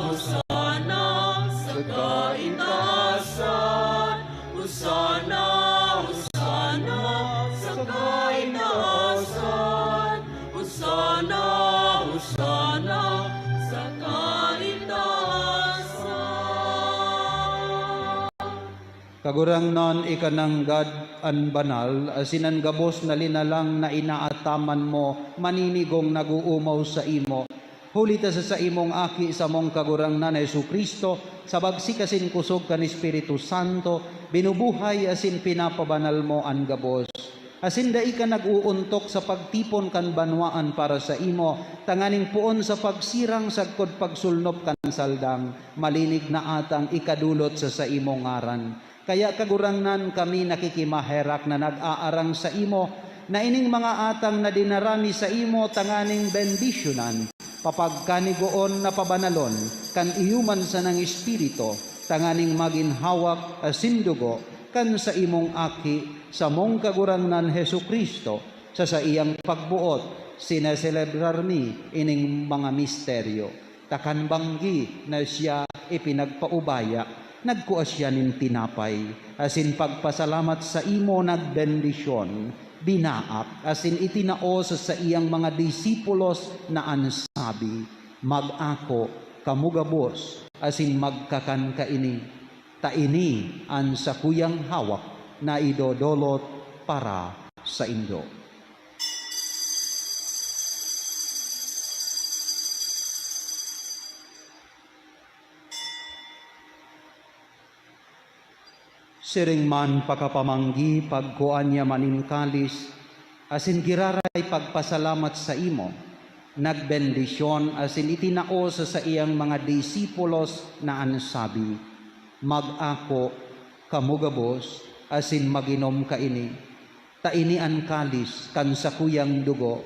Hosana sa kaitaasan. Hosana, Hosana sa kaitaasan. Hosana, Hosana sa kaitaasan. Kagurangnan, ika nanggad an banal, asin an gabos na linalang na inaataman mo, maninigong nag-oomaw saimo. Huli ta sa saimong Aki, samong Kagurangnan na Jesu-Cristo, sa bagsik asin kusog kan Espiritu Santo, binubuhay asin pinapabanal mo an gabos. Asin dai ka nag-oontok sa pagtipon kan banwaan para saimo, tanganing poon sa pagsirang sagkod pagsulnop kan saldang, malinig na atang ikadolot sa saimong ngaran. Kaya, Kagurangnan, kami nakikimaherak na nag-aarang saimo, na ining mga atang na dinara mi saimo tanganing bendisyonan, papagkanigoon na pabanalon kan iyo man sanang Espiritu, tanganing magin hawak asin dugo kan saimong Aki, samong Kagurangnan Jesu-Cristo. Sa saiyang pagboot, sineselebrar mi ining mga misteryo. Ta kan banggi na siya ipinagpaubaya, nagkua siya nin tinapay, asin pagpasalamat saimo, nagbendisyon, binaak, asin itinao sa saiyang mga disipulos na an sabi, "Mag-ako kamo gabos, asin magkakan kaini, ta ini an sakuyang hawak na idodolot para saindo." Siring man pakapamanggi, pagkua niya man nin kalis, asin giraray pagpasalamat saimo, nagbendisyon asin itinao sa saiyang mga disipulos na an sabi, "Mag-ako kamo gabos asin mag-inom kaini, ta ini an kalis kan sakuyang dugo,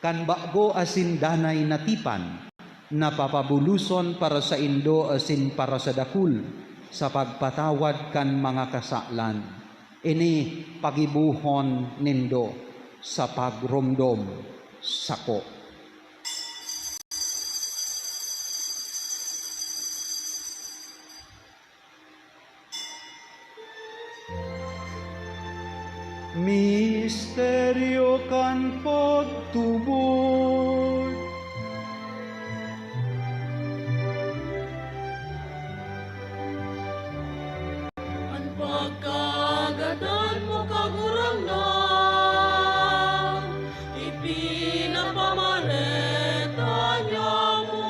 kan bago asin danay na tipan, na papabuloson para saindo asin para sa dakul sa pagpatawad kan mga kasalan. Ini pagibohon nindo sa pagromdom sako." Misteryo kan pagtubod. An pagkagadan mo, Kagurangnan, ipinapamareta niamo.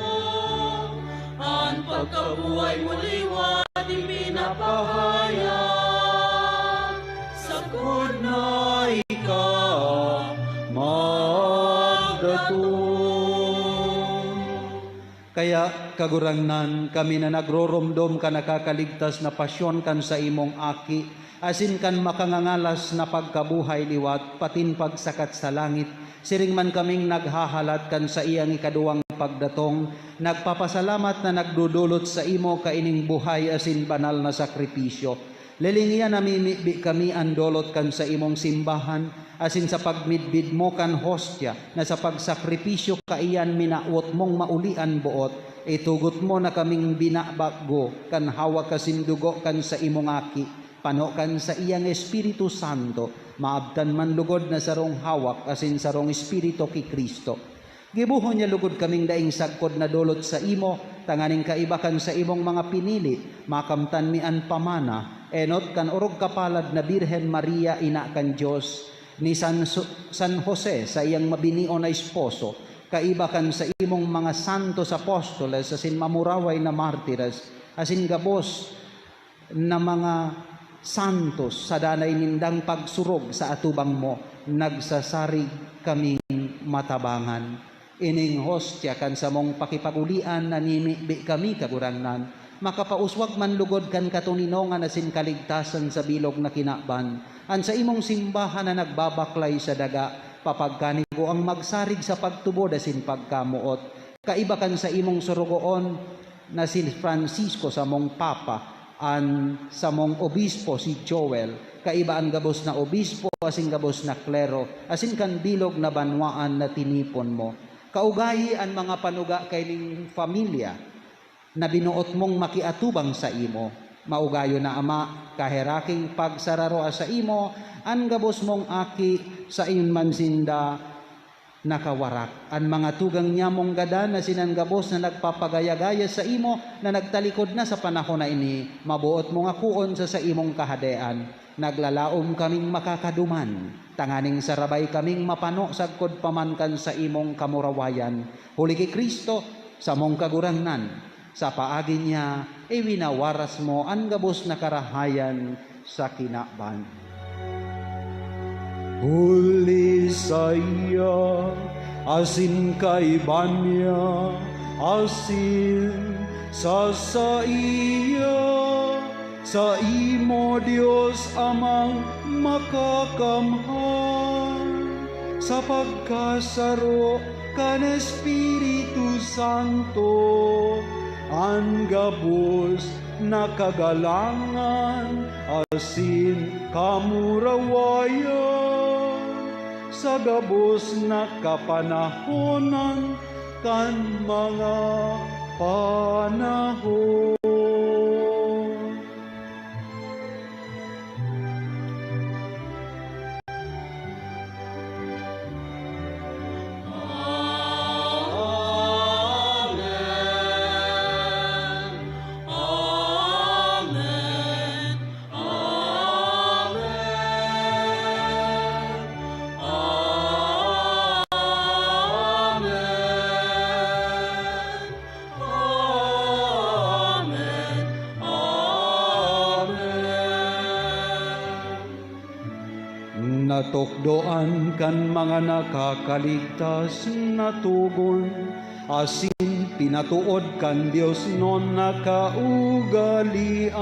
An pagkabuhay mo liwat ipinapahayag, sagkod na ika magdatong. Kaya, Kagurangnan, kami na nagroromdom kan nakakaligtas na pasyon kan saimong Aki, asin kan makangangalas na pagkabuhay liwat, patin pagsakat sa langit, siring man kaming naghahalat kan saiyang ikaduwang pagdatong, nagpapasalamat na nagdodolot saimo kaining buhay asin banal na sakripisyo. Lilingiyan namimibi kami an dolot kan saimong simbahan, asin sa pagmidbid mo kan hostya na sa pagsakripisyo kaiyan minawot mong mauli an boot, itugot mo na kaming binabaggo kan hawak asin dugo kan saimong Aki, pano kan saiyang Espiritu Santo, maabtan man lugod na sarong hawak asin sarong Espiritu ki Cristo. Gibohon niya lugod kaming daing sagkod na dolot saimo, tanganing kaiba kan saimong mga pinili, makamtan mi an pamana, enot kan orog kapalad na Birhen Maria, Ina kan Dios, ni San Su-, San Jose, saiyang mabinion na esposo, kaiba kan saimong mga santos apostoles asin mamuraway na martires, asin gabos na mga santos, sa danay nindang pagsurog sa atubang mo, nagsasarig kaming matabangan. Ining hostya kan samong pakipag-ulian namimibi kami, Kagurangnan, makapauswag man lugod kan katoninongan asin kaligtasan sa bilog na kinaban, an saimong simbahan na nagbabaklay sa daga, papagkanigo ang magsarig sa pagtubod asin pagkamoot, kaiba kan saimong sorogoon na si Francisco, samong Papa, an samong obispo, si Joel, kaiba an gabos na obispo asin gabos na klero, asin kan bilog na banwaan na tinipon mo. Kaugayi an mga panuga kaining familia na binuot mong makiatubang saimo. Maugayon na, Ama, kaheraking pagsararua saimo an gabos mong Aki, saen man sinda nakawarak. An mga tugang niyamong gadan asin an gabos na nagpapagaya-gaya saimo na nagtalikod na sa panahon na ini, maboot mong akoon sa saimong Kahadean. Naglalaom kaming makakaduman tanganing sarabay kaming mapano sagkod pa man kan saimong kamurawayan, huli ki Cristo, samong Kagurangnan. Sa paagi niya, iwinawaras mo an gabos na karahayan sa kinaban. Huli saiya, asin kaiba niya, asin sa saiya, saimo, Dios Amang Makakamhan, sa pagkasaro kan Espiritu Santo, an gabos na kagalangan asin kamurawayan sa gabos na kapanahonan kan mga panahon. Natukdoan kan mga nakakaligtas na togon, asin pinatood kan Dios non na kaugalean.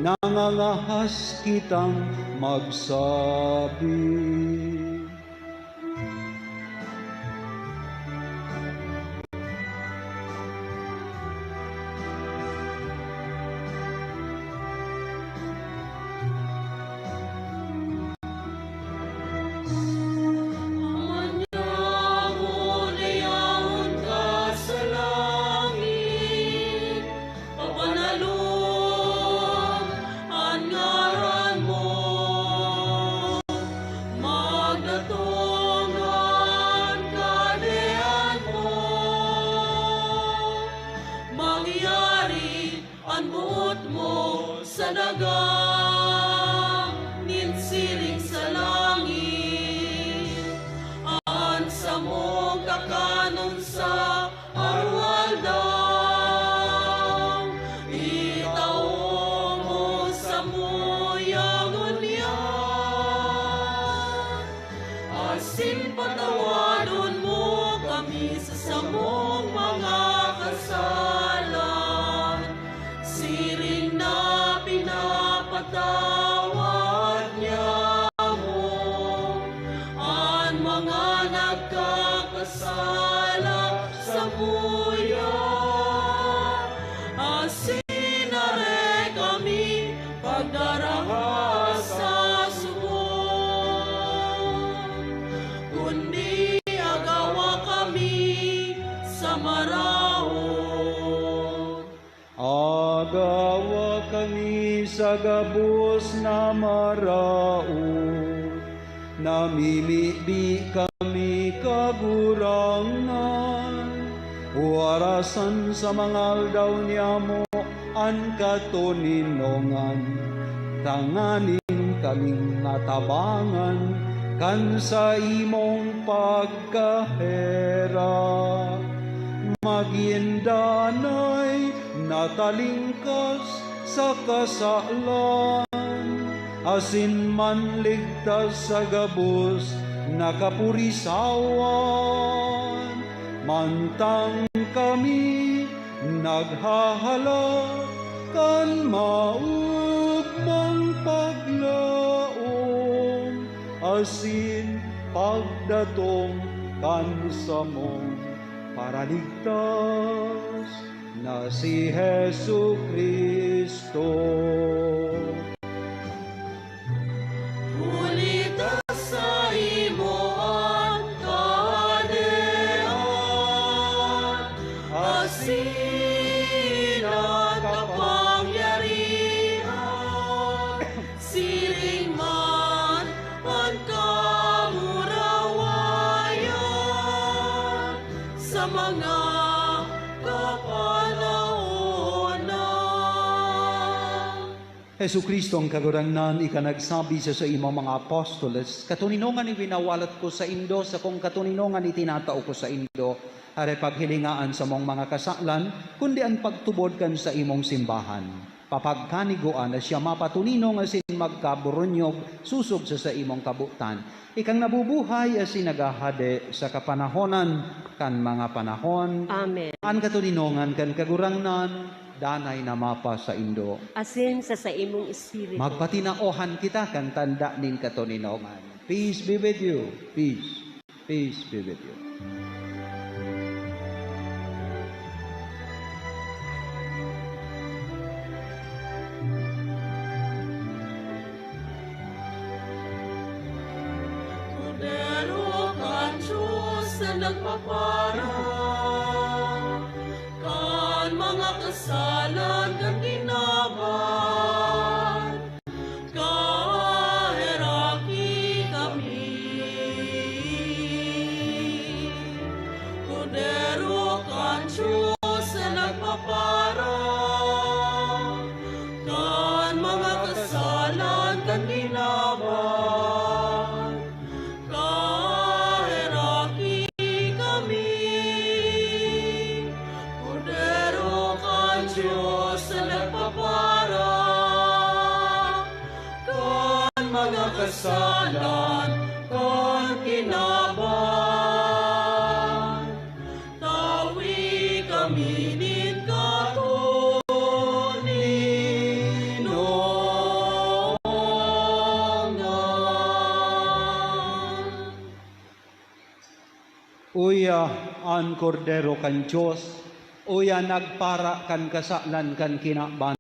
Nangangahas kitang magsabi. Manyaman na yaon ka sa langit, pabanalon an ngaran mo, magdatong an Kahadean mo, mangyari an boot mo sa daga nin siring sa langit. An samong kakanon sa aroaldaw, itao mo samo ngunyan, asin patawadon mo kami sa samong mga kasalan, siring na pinapatawad niamo an mga nagkakasala samuya, asin dai kami pagdaraha sa sugo, kundi agawa kami sa maraot. Agawa kami sa gabos na maraot, namimibi kami, Kagurangnan. Warasan sa mga aldaw niamo an katoninongan, tanganing kaming matabangan kan saimong pag kaherak, magin danay na talingkas sa kasalan, asin manligtas sa gabos na kapurisawan, mantang kami naghahalat kan maogmang paglaom asin pagdatong kan samong Paraligtas na si Jesu-Cristo. Huli ta saimo an kahadean, asin an kapangyarihan, siring man an kamurawayan sa mga kapanahonan. Jesu-Cristo ang Kagurangnan, ika nagsabi sa saimong mga apostoles, "Katoninongan iwinawalat ko saindo, sakong katoninongan itinatao ko saindo. Aray paghilingaan samong mga kasalan, kundi an pagtubod kan saimong simbahan. Papagkanigoan na siya mapatoninong asin magkaburunyog sosog sa saimong kabotan. Ikang nabubuhay asin naghahade sa kapanahonan kan mga panahon." Amen. An katoninongan kan Kagurangnan danay na mapasaindo. Asin sa saimong espiritu. Magpatinaohan kita kan tanda nin katoninongan. Peace be with you. Peace. Peace be with you. Kordero kan Dios na nagpapara kan mga kasalan kan kinaban, kaheraki kami. Kordero kan Dios na nagpapara kan mga kasalan kan kinaban, kaheraki kami. Kordero kan Dios na nagpapara kan mga kasalan kan kinaban, tawi kami nin katoninongan. Uya an Kordero kan Dios, uya nagpara kan kasalan kan kinaban.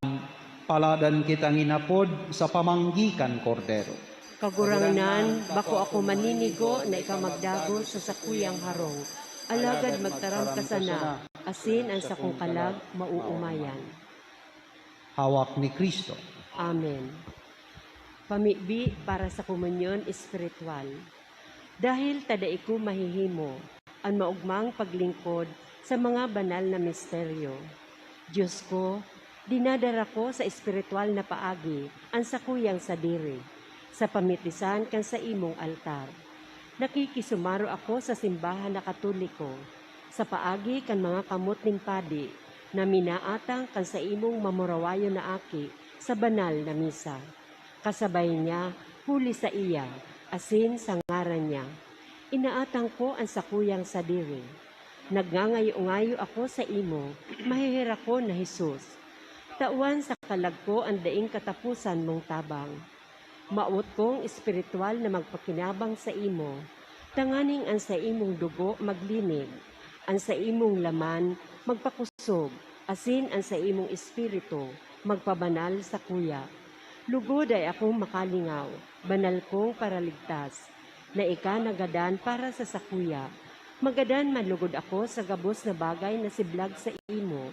Paladan kitang inapod sa pamanggi kan Kordero. Kagurangnan, bako ako maninigo na ika magdagos sa sakuyang harong, alagad magtaram ka sana, asin an sakong kalag maoomayan. Hawak ni Cristo. Amen. Pamibi para sa komunyon espiritual. Dahil ta dai ko mahihimo an maogmang paglingkod sa mga banal na misteryo, Dios ko, dinadara ko sa espiritual na paagi an sakuyang sadiri, sa pamitisan kan saimong altar. Nakikisumaro ako sa simbahan na Katoliko, sa paagi kan mga kamot nin padi na minaatang kan saimong mamurawayon na aki sa banal na misa. Kasabay niya, huli saiya, asin sa ngaran niya, inaatang ko an sakuyang sadiri. Nagngangayo-ngayo ako saimo, maheherakon na Jesus. Tawan sa kalag ko an daing kataposan mong tabang. Mawot kong espiritual na magpakinabang saimo, tanganing an saimong dugo maglinig, an saimong laman magpakusog, asin an saimong espiritu magpabanal sakuya. Lugod dai ako makalingaw, banal kong Paraligtas, na ika nagadan para sa sakuya. Magadan man lugod ako sa gabos na bagay na siblag saimo,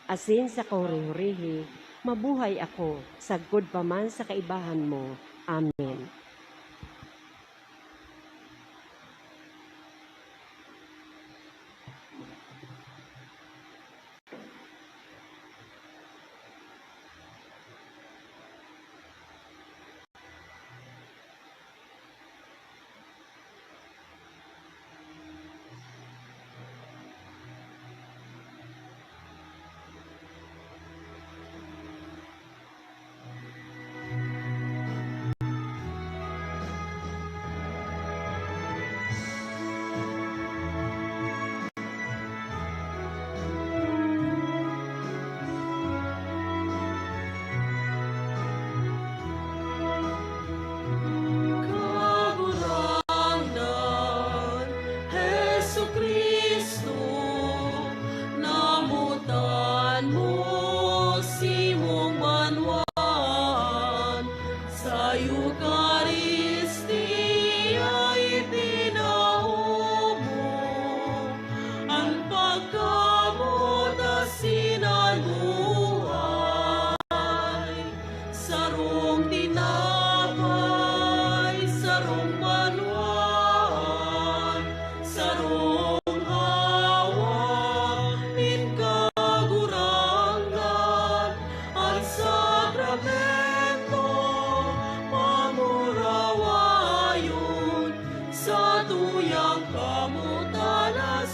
asin sa kahuri-hurihi, mabuhay ako sagkod pa man sa kaibahan mo. Amen.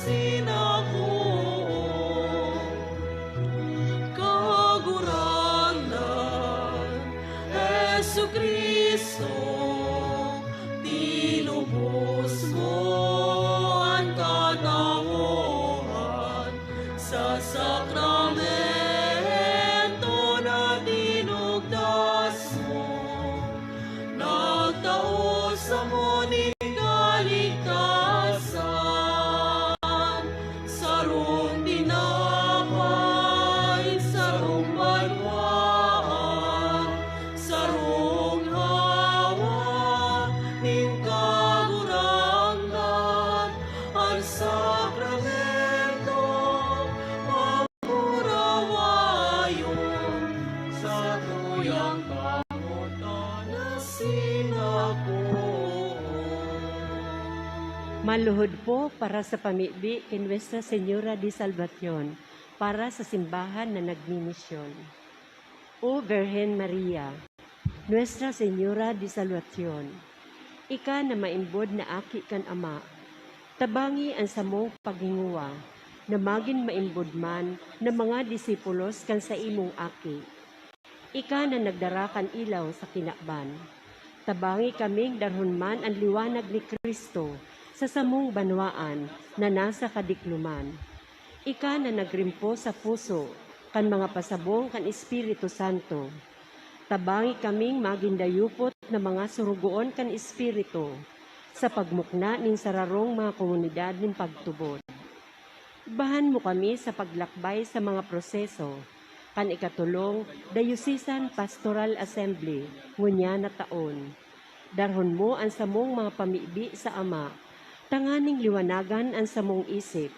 sinako. Kagurangnan, Jesu-Cristo, tinubos mo an katawohan sa sakramento na tinugdas mo. Nagtao samo nin kaligtasan, sarong tinapay, sarong banwaan, sarong hawak nin Kagurangnan, an sakramento, pagurawayon, satuyang kamotan na sinako. Maluhod po para sa pamibi ki Nuestra Señora de Salvacion, para sa simbahan na nagmimisyon. O Virgen Maria, Nuestra Señora de Salvacion, ika na maimbod na aki kan Ama, tabangi an samong paghinguwa na magin maimbod man na mga disipulos kan saimong Aki. Ika na nagdara kan ilaw sa kinaban, tabangi kaming darhon man an liwanag ni Cristo sa samong banwaan na nasa kadikloman. Ika na nagrimpo sa puso kan mga pasabong kan Espiritu Santo, tabangi kaming magin dayupot na mga sorogoon kan Espiritu sa pagmukna nin sararong mga komunidad nin pagtubod. Bahan mo kami sa paglakbay sa mga proseso kan ikatolong Diocesan Pastoral Assembly ngunyan na taon. Darhon mo an samong mga pamibi sa Ama, tanganing liwanagan an samong isip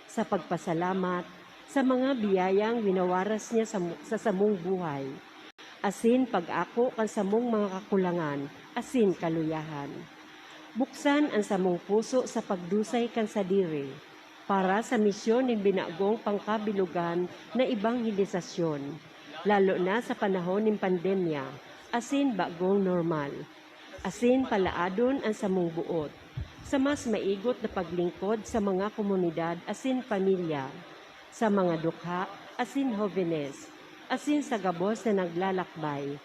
sa pagpasalamat sa mga biyayang winawaras niya sa, sa samong buhay, asin pag-ako kan samong mga kakulangan asin kaluyahan. Buksan an samong puso sa pagdusay kan sadiri para sa misyon nin binagong pangkabilogan na ebanghelisasyon, lalo na sa panahon nin pandemya asin bagong normal. Asin palaadon an samong boot sa mas maigot na paglingkod sa mga komunidad asin pamilya, sa mga dukha asin hobenes, asin sa gabos na naglalakbay,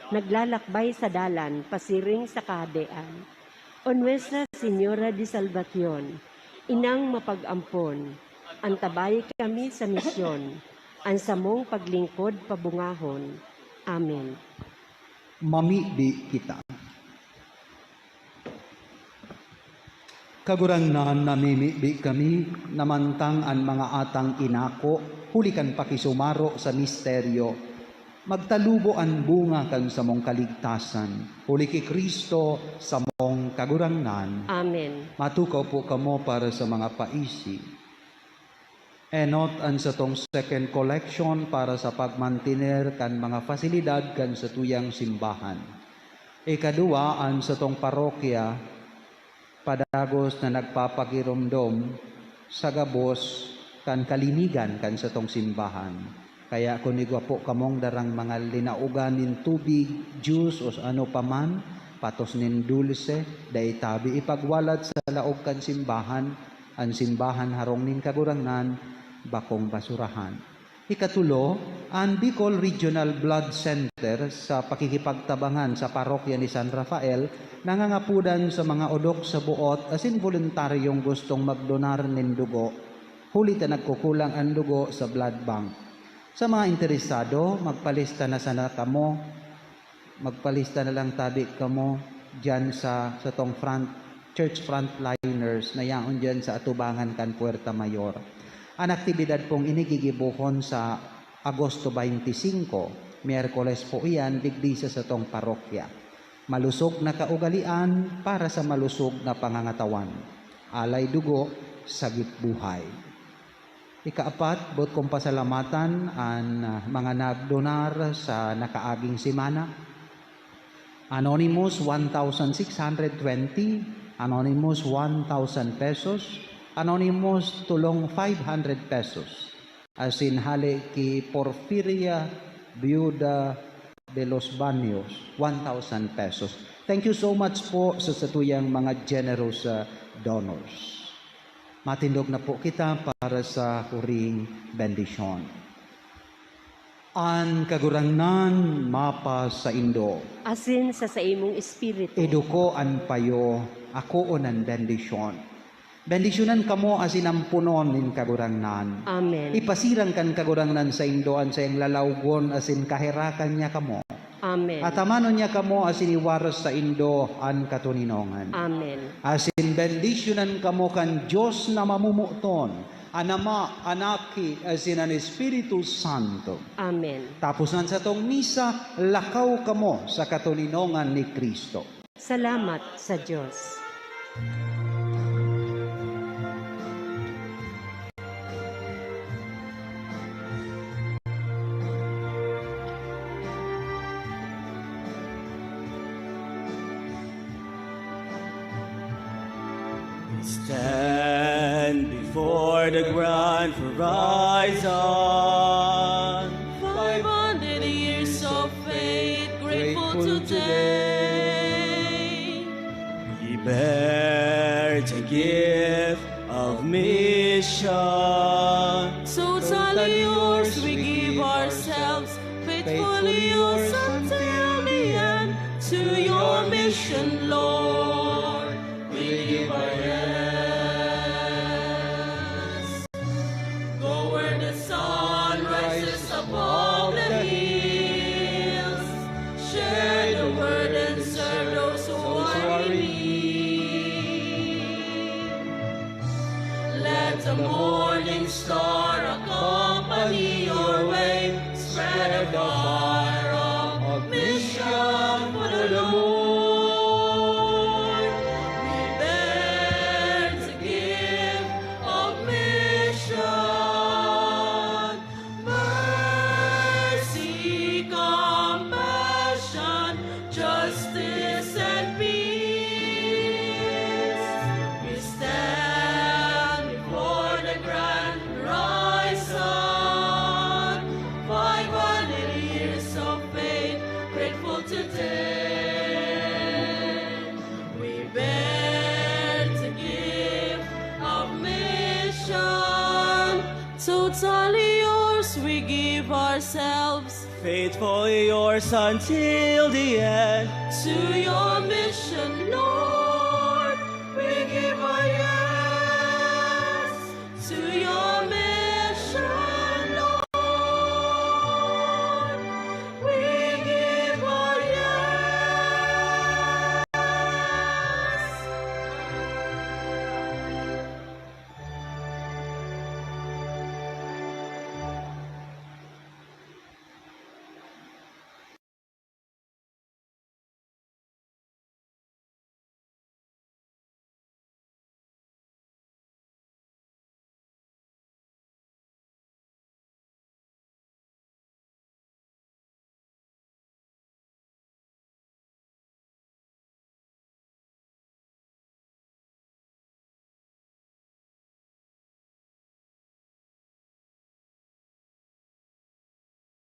naglalakbay sa dalan pasiring sa Kahadean. O Nuestra Señora de Salvacion, Inang mapag-ampon, antabayi kami sa misyon, an samong paglingkod pabungahon. Amen. Mamibi kita. Kagurangnan, namimibi kami na mantang an mga atang inako huli kan pakisumaro sa misteryo, magtalubo an bunga kan samong kaligtasan, huli ki Cristo, samong Kagurangnan. Amen. Matukaw po kamo para sa mga paisi. Enot an satong second collection para sa pagmantiner kan mga fasilidad kan satuyang simbahan. Ikaduwa, an satong parokya, padagos na nagpapagiromdom sa gabos kan kalinigan kan satong simbahan. Kaya kun igwa po kamong darang mga linaogan nin tubig, juice, o ano pa man, patos nin dulse, dai tabi ipagwalat sa laog kan simbahan. An simbahan harong nin Kagurangnan, bakong basurahan. Ikatulo, an Bicol Regional Blood Center sa pakikipagtabangan sa Parokya ni San Rafael nangangapodan sa mga odok sa buot asin boluntaryong gustong magdonar nin dugo, huli ta nagkukulang an dugo sa blood bank. Sa mga interesado, magpalista na sana kamo. Magpalista na lang tabi kamo diyan sa, satong front, church frontliners na yaon diyan sa atubangan kan Puerta Mayor. An aktibidad pong ini gigibohon sa Agosto twenty-five, Miyerkules po iyan, digdi sa satong parokya. Malusog na kaugalian para sa malusog na pangangatawan. Alay dugo, sagip buhay. Ikaapat, boot kong pasalamatan an, ah, mga nagdonar sa nakaaging semana. Anonymous, one thousand six hundred twenty. Anonymous, one thousand pesos. Anonymous, tulong, five hundred pesos. Asin hale ki Porfiria, Viuda de los Baños, one thousand pesos. Thank you so much po sa satuyang mga generous, ah, donors. Matindog na po kita para sa huring bendisyon. An Kagurangnan mapasaindo. Asin sa saimong espiritu. Iduko an payo, akoon an bendisyon. Bendisyonan kamo asin amponon nin Kagurangnan. Amen. Ipasirang kan Kagurangnan saindo an saiyang lalawgon asin kaherakan niya kamo. Amen. Atamanon niya kamo asin iwaros saindo an katoninongan. Amen. Asin bendisyonan kamo kan Dios na mamomoton, an Ama, an Aki, asin an Espiritu Santo. Amen. Tapos nan satong misa, lakaw kamo sa katoninongan ni Cristo. Salamat sa Dios. We stand before the grand horizon. Five hundred years of faith, grateful today. We bear the gift of mission. Totally yours we give ourselves, faithfully yours until the end. To your mission, Lord, we give our yes. Go where the sun rises above the hills. Share the word and serve those who are in need. Let the morning star accompany your way. Spread the fire of mission for the Lord. We bear the gift of mission. Mercy, compassion, justice, and peace. We stand before the grand horizon. Five hundred years of faith, grateful today. We bear the gift of mission. Totally yours, we give ourselves. Faithfully yours until the end. To your mission.